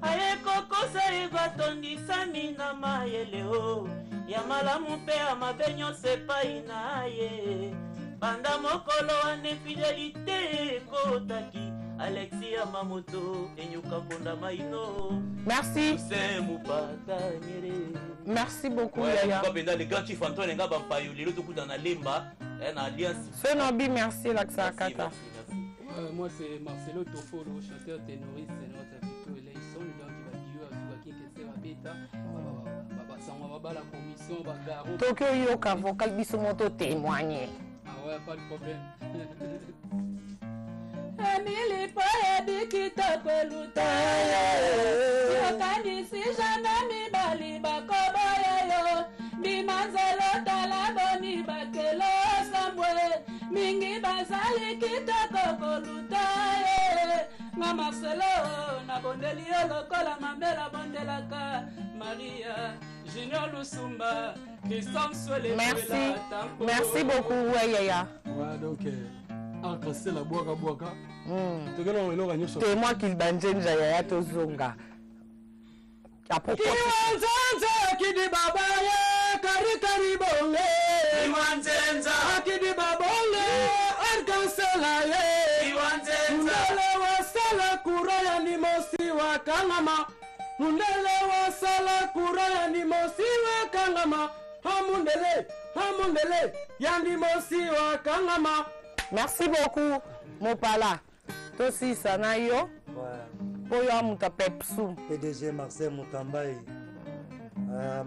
aye kokosa ye batondisami na mayele o. Ya malamu mpe ya mabe nyonso epai na ye. Banda mokolo wana infidelité ekotaki Alexis ya mamoto enyuka mponda maino. Merci. Toussaint Mupata Nyere. Merci beaucoup, Ouais, Yaya. en tout cas, mpenza le grand chief Antoine nga bampayo lelo tokutana na Lemba na alliance. Fenobi, merci, Laksa Kata. Moi, c'est Marcelo Tofolo, chanteur ténoriste, notre Vito Eleison, donc il va dire à tout qui est beta, ba ba la commission, ba garo. Tokyo yoka vocal biso moto témoigner. Ah ouais, pas de problème. Emili po yebi kitoko eluta ye, yokanisi jamai mibali bakoboya yo, bima nzela tala boni bakelo sambwe mingi bazali kitoko koluta ye. Nga Marcelo nabondeli yo lokola mamela bondelaka Maria Junior Lusumba Christophe Swele. Merci. Merci beaucoup, ouais, Yaya. Ouais, donc, arc-en-ciel abwaka bwaka. Tokena eloko nyonso. Témoin qu'il banjenja Yaya tozonga. À propos. Kiwanzenza kidi baba ye kari kari bonge. Kiwanzenza. Akidi babonge arc-en-ciel ye. Kiwanzenza. Mundele wasala kura ya ndimosi wakangama. Mundele wasala kura ya ndimosi wakangama. Ha mundele, ha mundele ya ndimosi wakangama. Merci beaucoup, Mopala. Tosisa na yo. Po yo amuta pepsu. PDG Marcel Mukambai.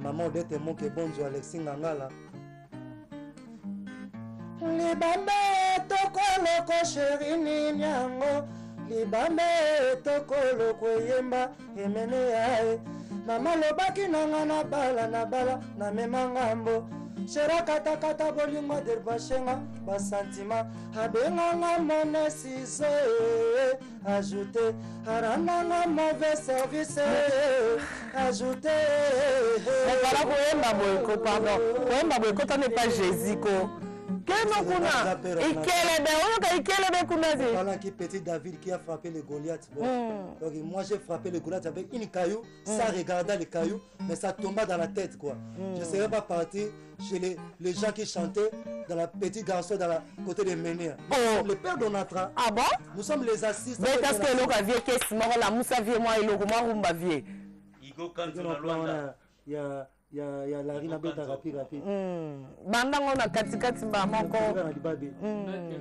Maman Odette Moke Bonzo Alexis Ngangala. Libambe tokoloko sheri nini yango, libambe tokoloko eyemba emene yae, mama lobaki nanga na bala na bala namema ngambo, shera katakata bolingo derbashenga basantima abenganga mone sizo ajoute arandanga mauvais service ajoute. Mopala koyemba boye ko, pardon. Koyemba boye ko tane pas Jésus ko. Keno kuna. Ikelebe, oyoka ikelebe kuna zi. Voilà qui petit David qui a frappé le Goliath. Bon. Donc moi j'ai frappé le Goliath avec une caillou, sans regarder le caillou, mais ça tomba dans la tête quoi. Je ne serais pas parti chez les gens qui chantaient dans la petite garçon dans la côté des menhirs. Oh. Le père Donatra. Ah bon? Nous sommes les assistants. Mais est-ce que eloko vie kesi moko la musa vie moi eloko mwa rumba vie. Igo Kanzo na Luanda. Il y a il y a il y a Larry Nabeta rapide rapide. Bandango na katikati ba moko.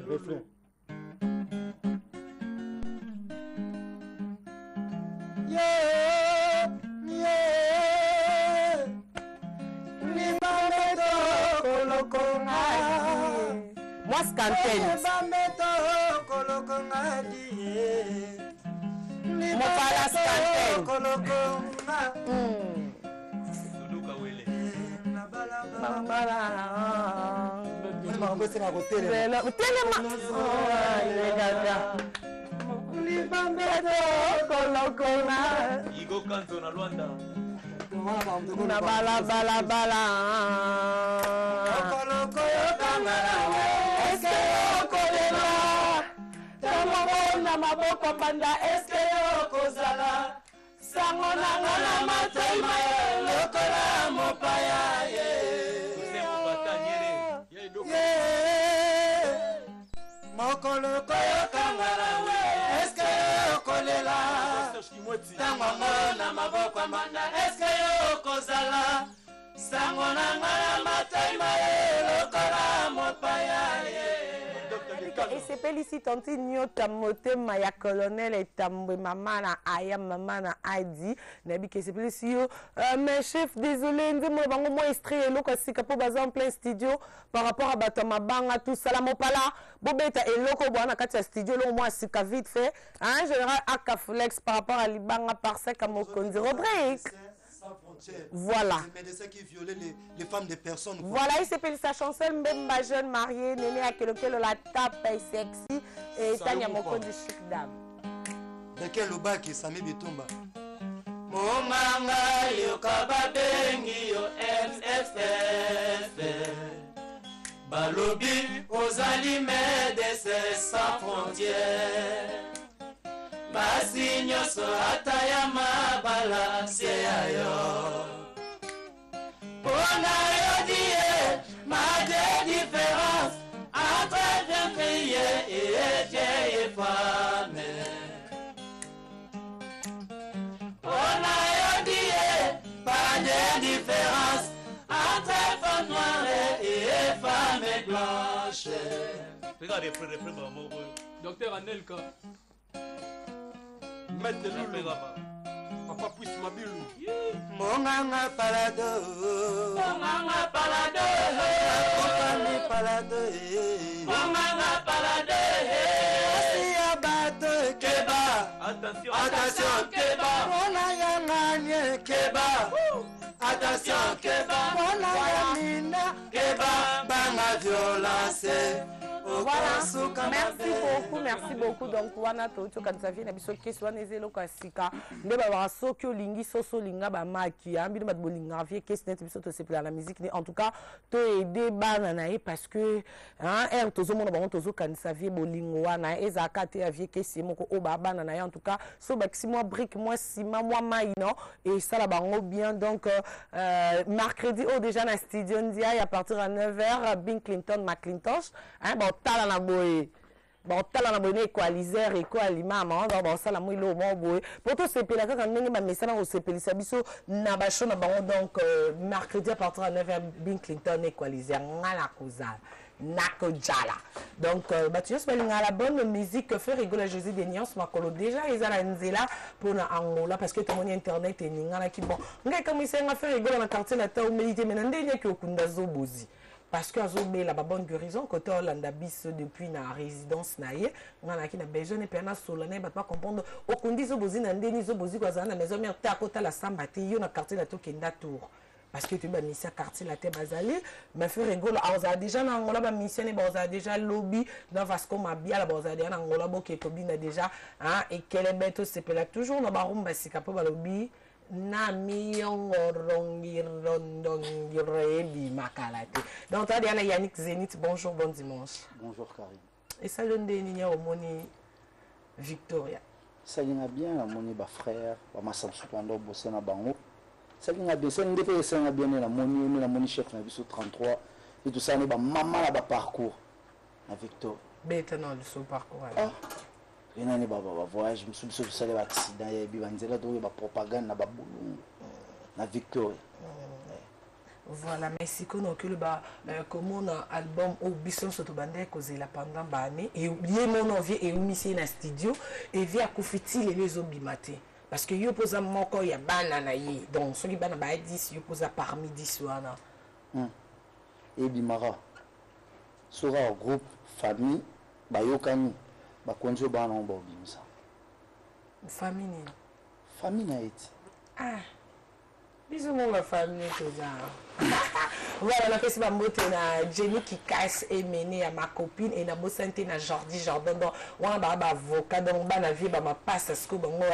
Refrain. Yeah, yeah. Libambe tokolokonga. Moi scantel. Libambe tokolokonga die. Mopala scantel. Tokolokonga. Makambo esengaka kotelema. Telema. Libambe tokolokonga. Igo Kanzo na Luanda. Na bala bala bala. Okoloko yokangala we. Eske okolela. Tango na maboko banda eske okozala. Sango nanga na matoi maye lokola mopaya ye. Yeah. Mokolo koyokangala we. Eske okolela. Tango yango na maboko ya mbanda eske okozala. Sango nanga na matoi maye lokola mopaya ye. Esepelisi tanti nyota motema ya colonel etambwe mama na aya mama na adi nayebi ke esepelisi yo. Mais chef désolé nzembo na bango mwa extrait eloko ya sika mpo baza en plein studio par rapport à bato ya mabanga tosala mopala bobeta eloko bwana na kati ya studio eloko mwa ya sika vite fait en général akaflex par rapport à libanga parsec mokonzi Rodrigue. Sans frontières. Voilà. Les médecins qui violaient les femmes des personnes. Quoi. Voilà, il s'appelle sa chancel Mbemba jeune marié, Néné à lequel la tape est sexy et Tania Mokonzi chic dame. De quel Lobaki, Sami Bitumba. Monganga yoka babengi yo FFF. Balobi ozali médecin sans frontières. Basi nyonso ata ya mabala se ya yo. Mpona yo Homme noir et femme blanche. Regarde refrain, refrain, maman. Docteur Anelka. Maître Lulu. Papa Puisse Mabilu. Monganga palado. Monganga palado. Akokani palado. Monganga palado. Mwasi ya bato keba. Attention, Attention keba. Mwana ya nganye keba. Attention keba. Mwana ya mina keba. Banga violence. Voilà. Okosuka Merci mabe. beaucoup, merci beaucoup. Donc wana tokanisa vie na biso kesi wana eza eloko ya sika nde balobaka soki olingi soso olinga bamaki ya bino bato bolingaka vie kesi neti biso tosepela na musique ne en tout cas toede bana na ye parce que hein, ere tozomona bango tozokanisa vie bolingo wana ezalaka te ya vie kesi ye moko oyo baa bana na ye en tout cas so bakisi mwa brique mwa nsima mwa mai non esala bango bien. Donc mercredi oyo déjà na studio Ndiaye à partir ya 9h, Bill Clinton Maclintosh, hein, baotala na boye, baotala na boye na equaliser eko alimama, donc baosala mwa eloko moko boye po tosepela kaka ndenge bamesana kosepelisa biso na bashow na bango. Donc mercredi à partir ya 9h, Bill Clinton equaliser, nga na kozala nakojala. Donc bato nyonso balingaka la bonne musique, Ferre Gola, José de Nyonso makolo déjà eza na nzela mpona Angola parce que tomoni internet eninganaki. Bon, ngai ekamwisi nga Ferre Gola na Quartier Latin omeli te, me na ndenge yaki okunda Zobozi parce que azobela, babonne guérison. Côté olanda biso depuis na résidence na ye, nga nayaki na besoin mpe nasola na ye, bato bacomprendre okundi Zobozi na ndeni Zobozi kozala na maison mère te, akotala samba te, yo na Quartier Latin okenda tour parce que toyebi bamisia Quartier Latin bazali. Mais Ferre Gola azala déjà na Angola, bamisia ne bazala déjà lobi na Vasco Mabiala, bazala déjà na Angola, boke kobina déjà ekelebe, tosepela toujours na barumba sika mpo balobi na miyongorongirondongiro ebimakala te. Donc toa deya na Yannick Zenith. Bonjour, bon dimanche. Bonjour Karine. Esali yo nde nini omoni Victoria? Esalinga bien, namoni bafrère bamasa mosusu banda obose na bango, esalinga bien. Esali nde mpe esalinga bien nde namoni yo, nde namoni chef na biso 33 e tosala nde bamama na baparcours na Victoria. Beta na liso parcours. Ah, toyena nde bavoyage mosusu, biso tosali baaccident, yebi banzela, tokoki bapropagande na babulungu na Victoria. Voilà, mais sikoyo naoki oloba komona album oyo biso nyonso tobandaki kozela pendant baane, ye mono vie eumisi ye na studio, evie akufi ti lelo ezobima te, parce que yo mpo oza moko ya bana na ye. Donc soki bana baya 10, yo mpo oza parmi 10 wana. Ebimaka soki kaka groupe famille bayokani, bakonzi oyo bana nango baobimisa. Famille nini? Famille na ye ti. Ah, biso mo bafamille toza. Voilà, napesi bambote na Jenny Kikas emene ya ma copine e nabosani te na Jordi Jordan. Donc wana baa baavocat, donc bana vie bamapasa sikoyo bango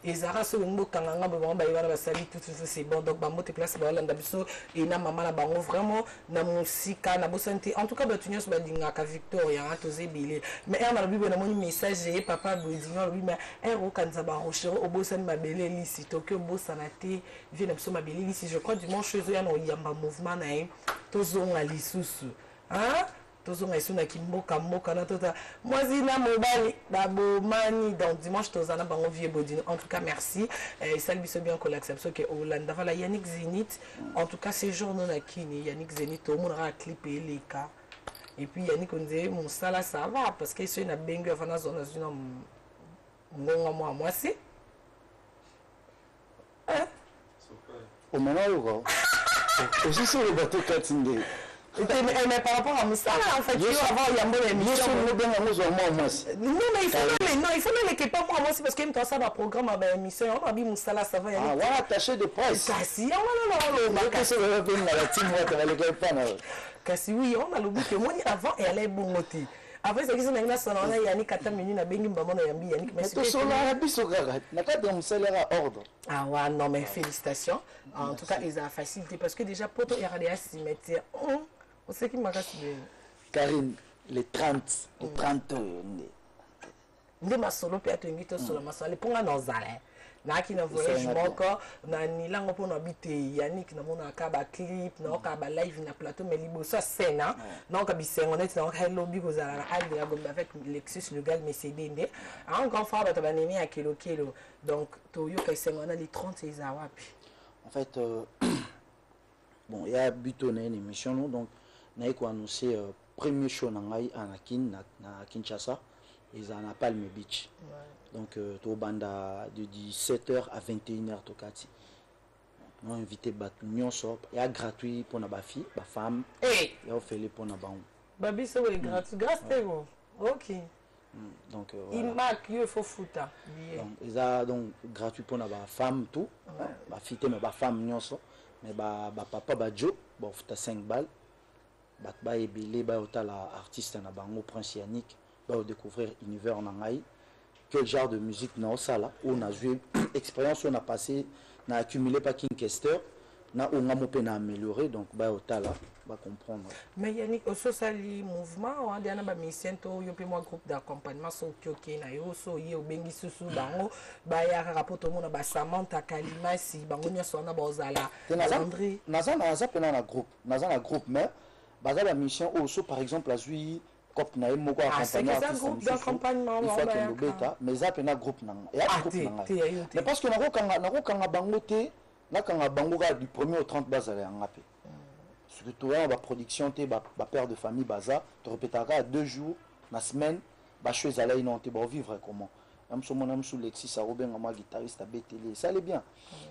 ezalaka soki bongi bokanga ngambo bango baye wana basali tout tout, c'est bon. Donc bambote place baolanda biso e na mama na bango vraiment na mosika, nabosani te. En tout cas bato nyonso balingaka Victoria, toza ebele. Mais ere nalobi boye, namoni message ye papa Bodingo alobi, mais ere okanisa barochero, obosani mabele elisi, toki obosana te vie na biso mabele elisi. Je crois dimanche ezoya na oyamba mouvement na ye, tozonga lisusu, tozonga lisusu na kimboka mboka na tota mwasi na mobali babomani. Donc dimanche toza na bango, vie Bodino. En tout cas merci, esali biso bien kolakisa biso ke olanda. Voilà, Yannick Zenith, en tout cas séjour no na kini Yannick Zenith, tomonaka clip eleka. Et puis Yannick onze mosala, ça va? Parce que soki nabengi avant nazwa, nazwi na ngonga mwa mwasi. Omona oyoka osisi oloba to kati nde. Mais par rapport à mosala, en fait, yo avant yambo na émission obenga ngo ozwa mwa mwasi. Non, mais il faut même, non, il faut même que pas moi mwasi, parce que mto asala baprogramme ya baémission yango abi mosala, ça va? Ah, wana attaché de presse. Kasi yango wana oloba. Benga la team wata baleka epa na. Kasi oui, on alobi ke omoni avant eyala ebongo te. Avant ezalaki so nangi nasala wana Yannick ata menu nabengi mbamo na yambi Yannick. Mais tosolaka biso kaka na kati ya mosala yaka ordre. Ah ouais, non mais félicitations. En tout cas, eza facilité parce que déjà poto eyaka ya cimetière oseki makasi boye. Karine, le 30, le 30 oyo nde. Nde masolo mpe atoyengi tosola masolo mponga na ozala naaki na voyage moko na nilango mpo na bi te Yannick, namonaka baclip, naoka balive na plateau, mais liboso ya scène naoka bisengo neti naoka elobi kozala na Alde la Gombe avec Lexus Lugal Mesede nde un grand frère, bato banene ya kelokelo. Donc toyoka esengo wana le 30 eza wapi? En fait, Bon ya but oyo naye na émission no, donc naye ko annoncer premier show na ngai awa na Kin, na Kinshasa, ezala na Palm Beach. Donc tobanda de 17h à 21h tokati. No invité bato nyonso, ya gratuit mpona ba filles, ba femmes. Hey! Ya ofele mpona bango. Ba biso boye gratuit. Grâce te ko. OK. Donc voilà. Imac yo il faut futa billet. Donc eza donc gratuit mpona ba femmes tout, ba filles te mais ba femmes nyonso, mais ba papa ba jo ba futa 5 balles. Bato ba ebele ba otala artiste na bango Prince Yannick, ba découvrir univers na ngai. Quel genre de musique na osala ou na joué expérience on a passé na accumulé pas King Kester na onga mo pe na amélioré, donc ba otala ba comprendre. Mais Yannick ososali mouvement on dia na ba musicien to yo pe moi groupe d'accompagnement so ok ok na yo so ye obengi susu bango ba ya kaka po to mona ba Samantha Kalimasi bango nyonso wana ba ozala. Te, naza, André. naza, naza pena na groupe, naza na groupe mais baza ba mission oyo so par exemple azui cop na ye moko Ah, c'est accompagner que ça, artiste groupe mosusu, d'accompagnement, il faut ouais, akende ouais, obeta, mais eza pena groupe na nga. Eya Ah, groupe te, na ngai. te, ya yo te. Mais parce que nakokanga bango te, nakanga bango kaka du 1er au 30 bazala ya nga pe. Surtout toya na ba production te, ba père de famille baza, to répétaka kaka 2 jours na semaine, ba show ezalaki non te, ba vivre comment? Ya mosu omona mosu Lexis akobenga mwa guitariste abeteli, esali bien.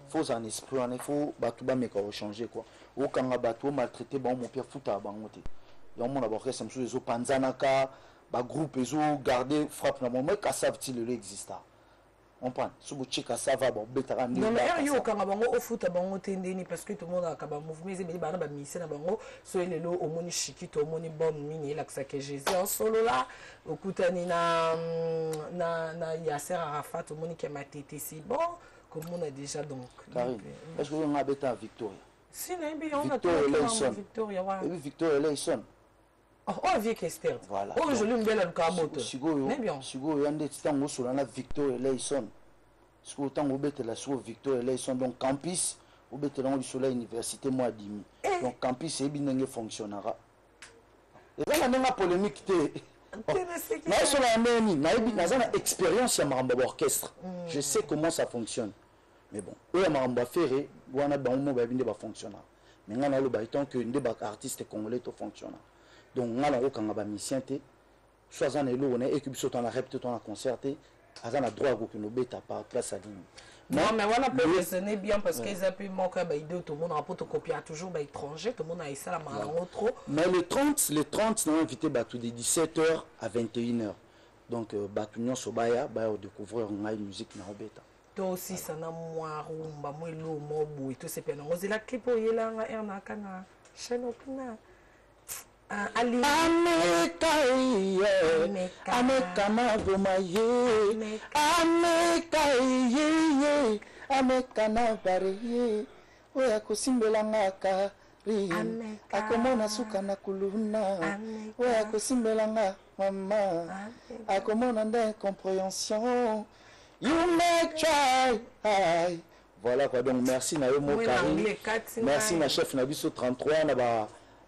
Faut ozala na esprit wana, il faut bato bameka kochanger quoi. Okanga bato, omaltraiter bango, mopi afutaka bango te. Ya omona ba orchestre mosusu ezopanzanaka, ba groupe ezogarder frappe na bango, mais Kassav ti lelo exista. Comprendre? So botie Kassav awa, babetaka nde Non, mais ba heure yo Kassav. okanga bango, ofuta bango te ndeni, parce que tout le monde a ba mouvement, ezebeli bana ba musicien na bango, so lelo omoni Chikito, omoni Bombe Mini, elakisaka Jésus en solo là, okutani na Yasser Arafat, omoni ke matete si bon, comme on a déjà donc. Karine, Donc, est-ce que vous avez beta Victoria? Si, nayebi, on a Victoria tout le temps Eleison. Victoria, ouais. Et puis Victoria Eleison. Oh, oh, vieux Kester. Voilà. Oh, je lui mets le cabote. Sikoyo, Mais bien. sikoyo, yande tango sola na Victoria Eleison. Sikoyo tango betela sikoyo Victoria Eleison, donc campus, obetela ngo biso la université moi dimi. Eh. Donc campus ebi ndenge fonctionnera. Eza na ndenge polémique te. Na sola ndenge nini, nayebi, naza na expérience ya makambo ya orchestre. Je sais comment ça fonctionne. Mais bon, oyo ya makambo ya ferré, wana bango mo bayebi nde ba fonctionnera. Mais nga naloba étant que nde ba artiste congolais to fonctionnera. Donc nga nakokanga ba musicien te, soit aza na eloko na ye, eke biso to na rep te, to na concert te, aza na droit ya kokende obeta par place alingi. Non, mais voilà, peut Le raisonner bien parce Ouais. qu'ils ont pu manquer, bah, idée, tout le monde a pour te copier toujours, bah, étranger, tout le monde a essayé la Voilà. main trop. Mais le 30, nous avons invité Batou de 17h à 21h. Donc, Batou nyonso baya, baya découvrir ngai musique na obeta. Toi aussi, ça n'a moi rumba, moi lo, moi boui, tout c'est bien. On la clip pour yela nga erna kana chaîne okuna. Ah, Ali. Ameka ye, ameka na goma ye, ameka ye ye, ameka na bare ye, oya kosimbela nga kari, akomona suka na kuluna, oya kosimbela nga mama, akomona nde incompréhension, you may try. Aïe. Voilà quoi, donc merci na yo mo Oui, Karine. l'anglais, quatre, Merci nine. na chef na biso 33 na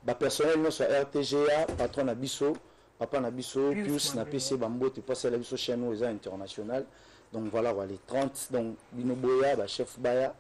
ba personnel nyonso ya RTGA, patron na biso, papa na biso, Pius Pius na Mabelo. PC Bambote, parce la biso chaîne oyo eza international. Donc voilà quoi, les 30, donc bino boya, ba chef baya,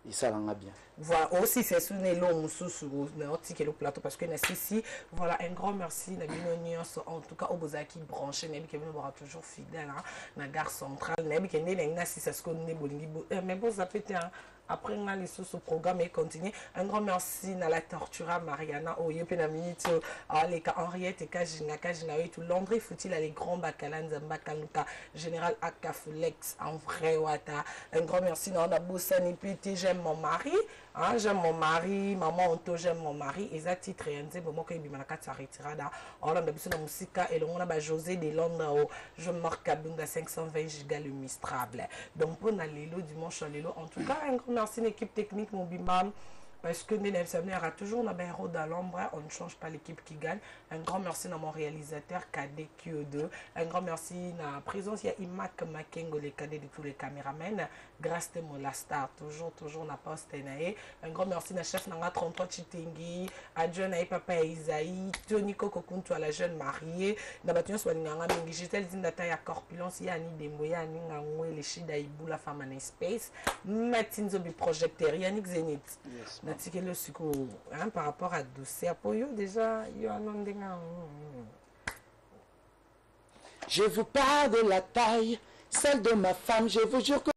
et ça langa bien. Voilà, aussi c'est sous Nelo Moussousou, na otike le plateau parce que na sisi, voilà, un grand merci na bino nyonso, en tout cas au bozaki branché, na bino bora toujours fidèle, hein, na gare centrale, na bino na na sisi ce qu'on est bolingi bo, mais bon ça peut être, hein, après nga les sous programme et continuer. Un grand merci na la Tortura Mariana oyo pe na minute aleka Henriette et Kajina Kajina et tout Landry Foutil les grands bakala Nzamba Kaluka général Akafulex en vrai wata. Un grand merci na na Bosani PT, j'aime mon mari, hein, j'aime mon mari, maman Onto, j'aime mon mari. Eza titre ya nzembo moko ebima na kati ya retirada. Olanda biso na musika elongo na ba José de Londres o je marque Kabunga 520 giga le Mistrable. Donc pour na lelo dimanche lelo, en tout cas un grand merci à l'équipe technique Mobimam. Parce que Nene F Sabine aura toujours un héros dans l'ombre, on ne change pas l'équipe qui gagne. Un grand merci à mon réalisateur KDQ2. Un grand merci à la présence, il y a Imak Makengo, le cadet de tous les caméramens. Grâce à la star, toujours, toujours na poste nae. Un grand merci à chef Nanga 33 Chitengi, à John Aïe Papa Isaïe, Tony Koko Kuntu à la jeune mariée. Na batu nyonso balingaka mingi. Gisèle Zindata ya Corpulence, ya Annie Dembo, ya Annie Ngangwe, le Shida Ibou, la femme en espace. Martin Zobi projecteur, Yannick Zenith. Yes, Na Natikeli yo sikoyo, hein, par rapport à douceur po yo déjà yo wana ndenge. Je vous parle de la taille, celle de ma femme, je vous jure que.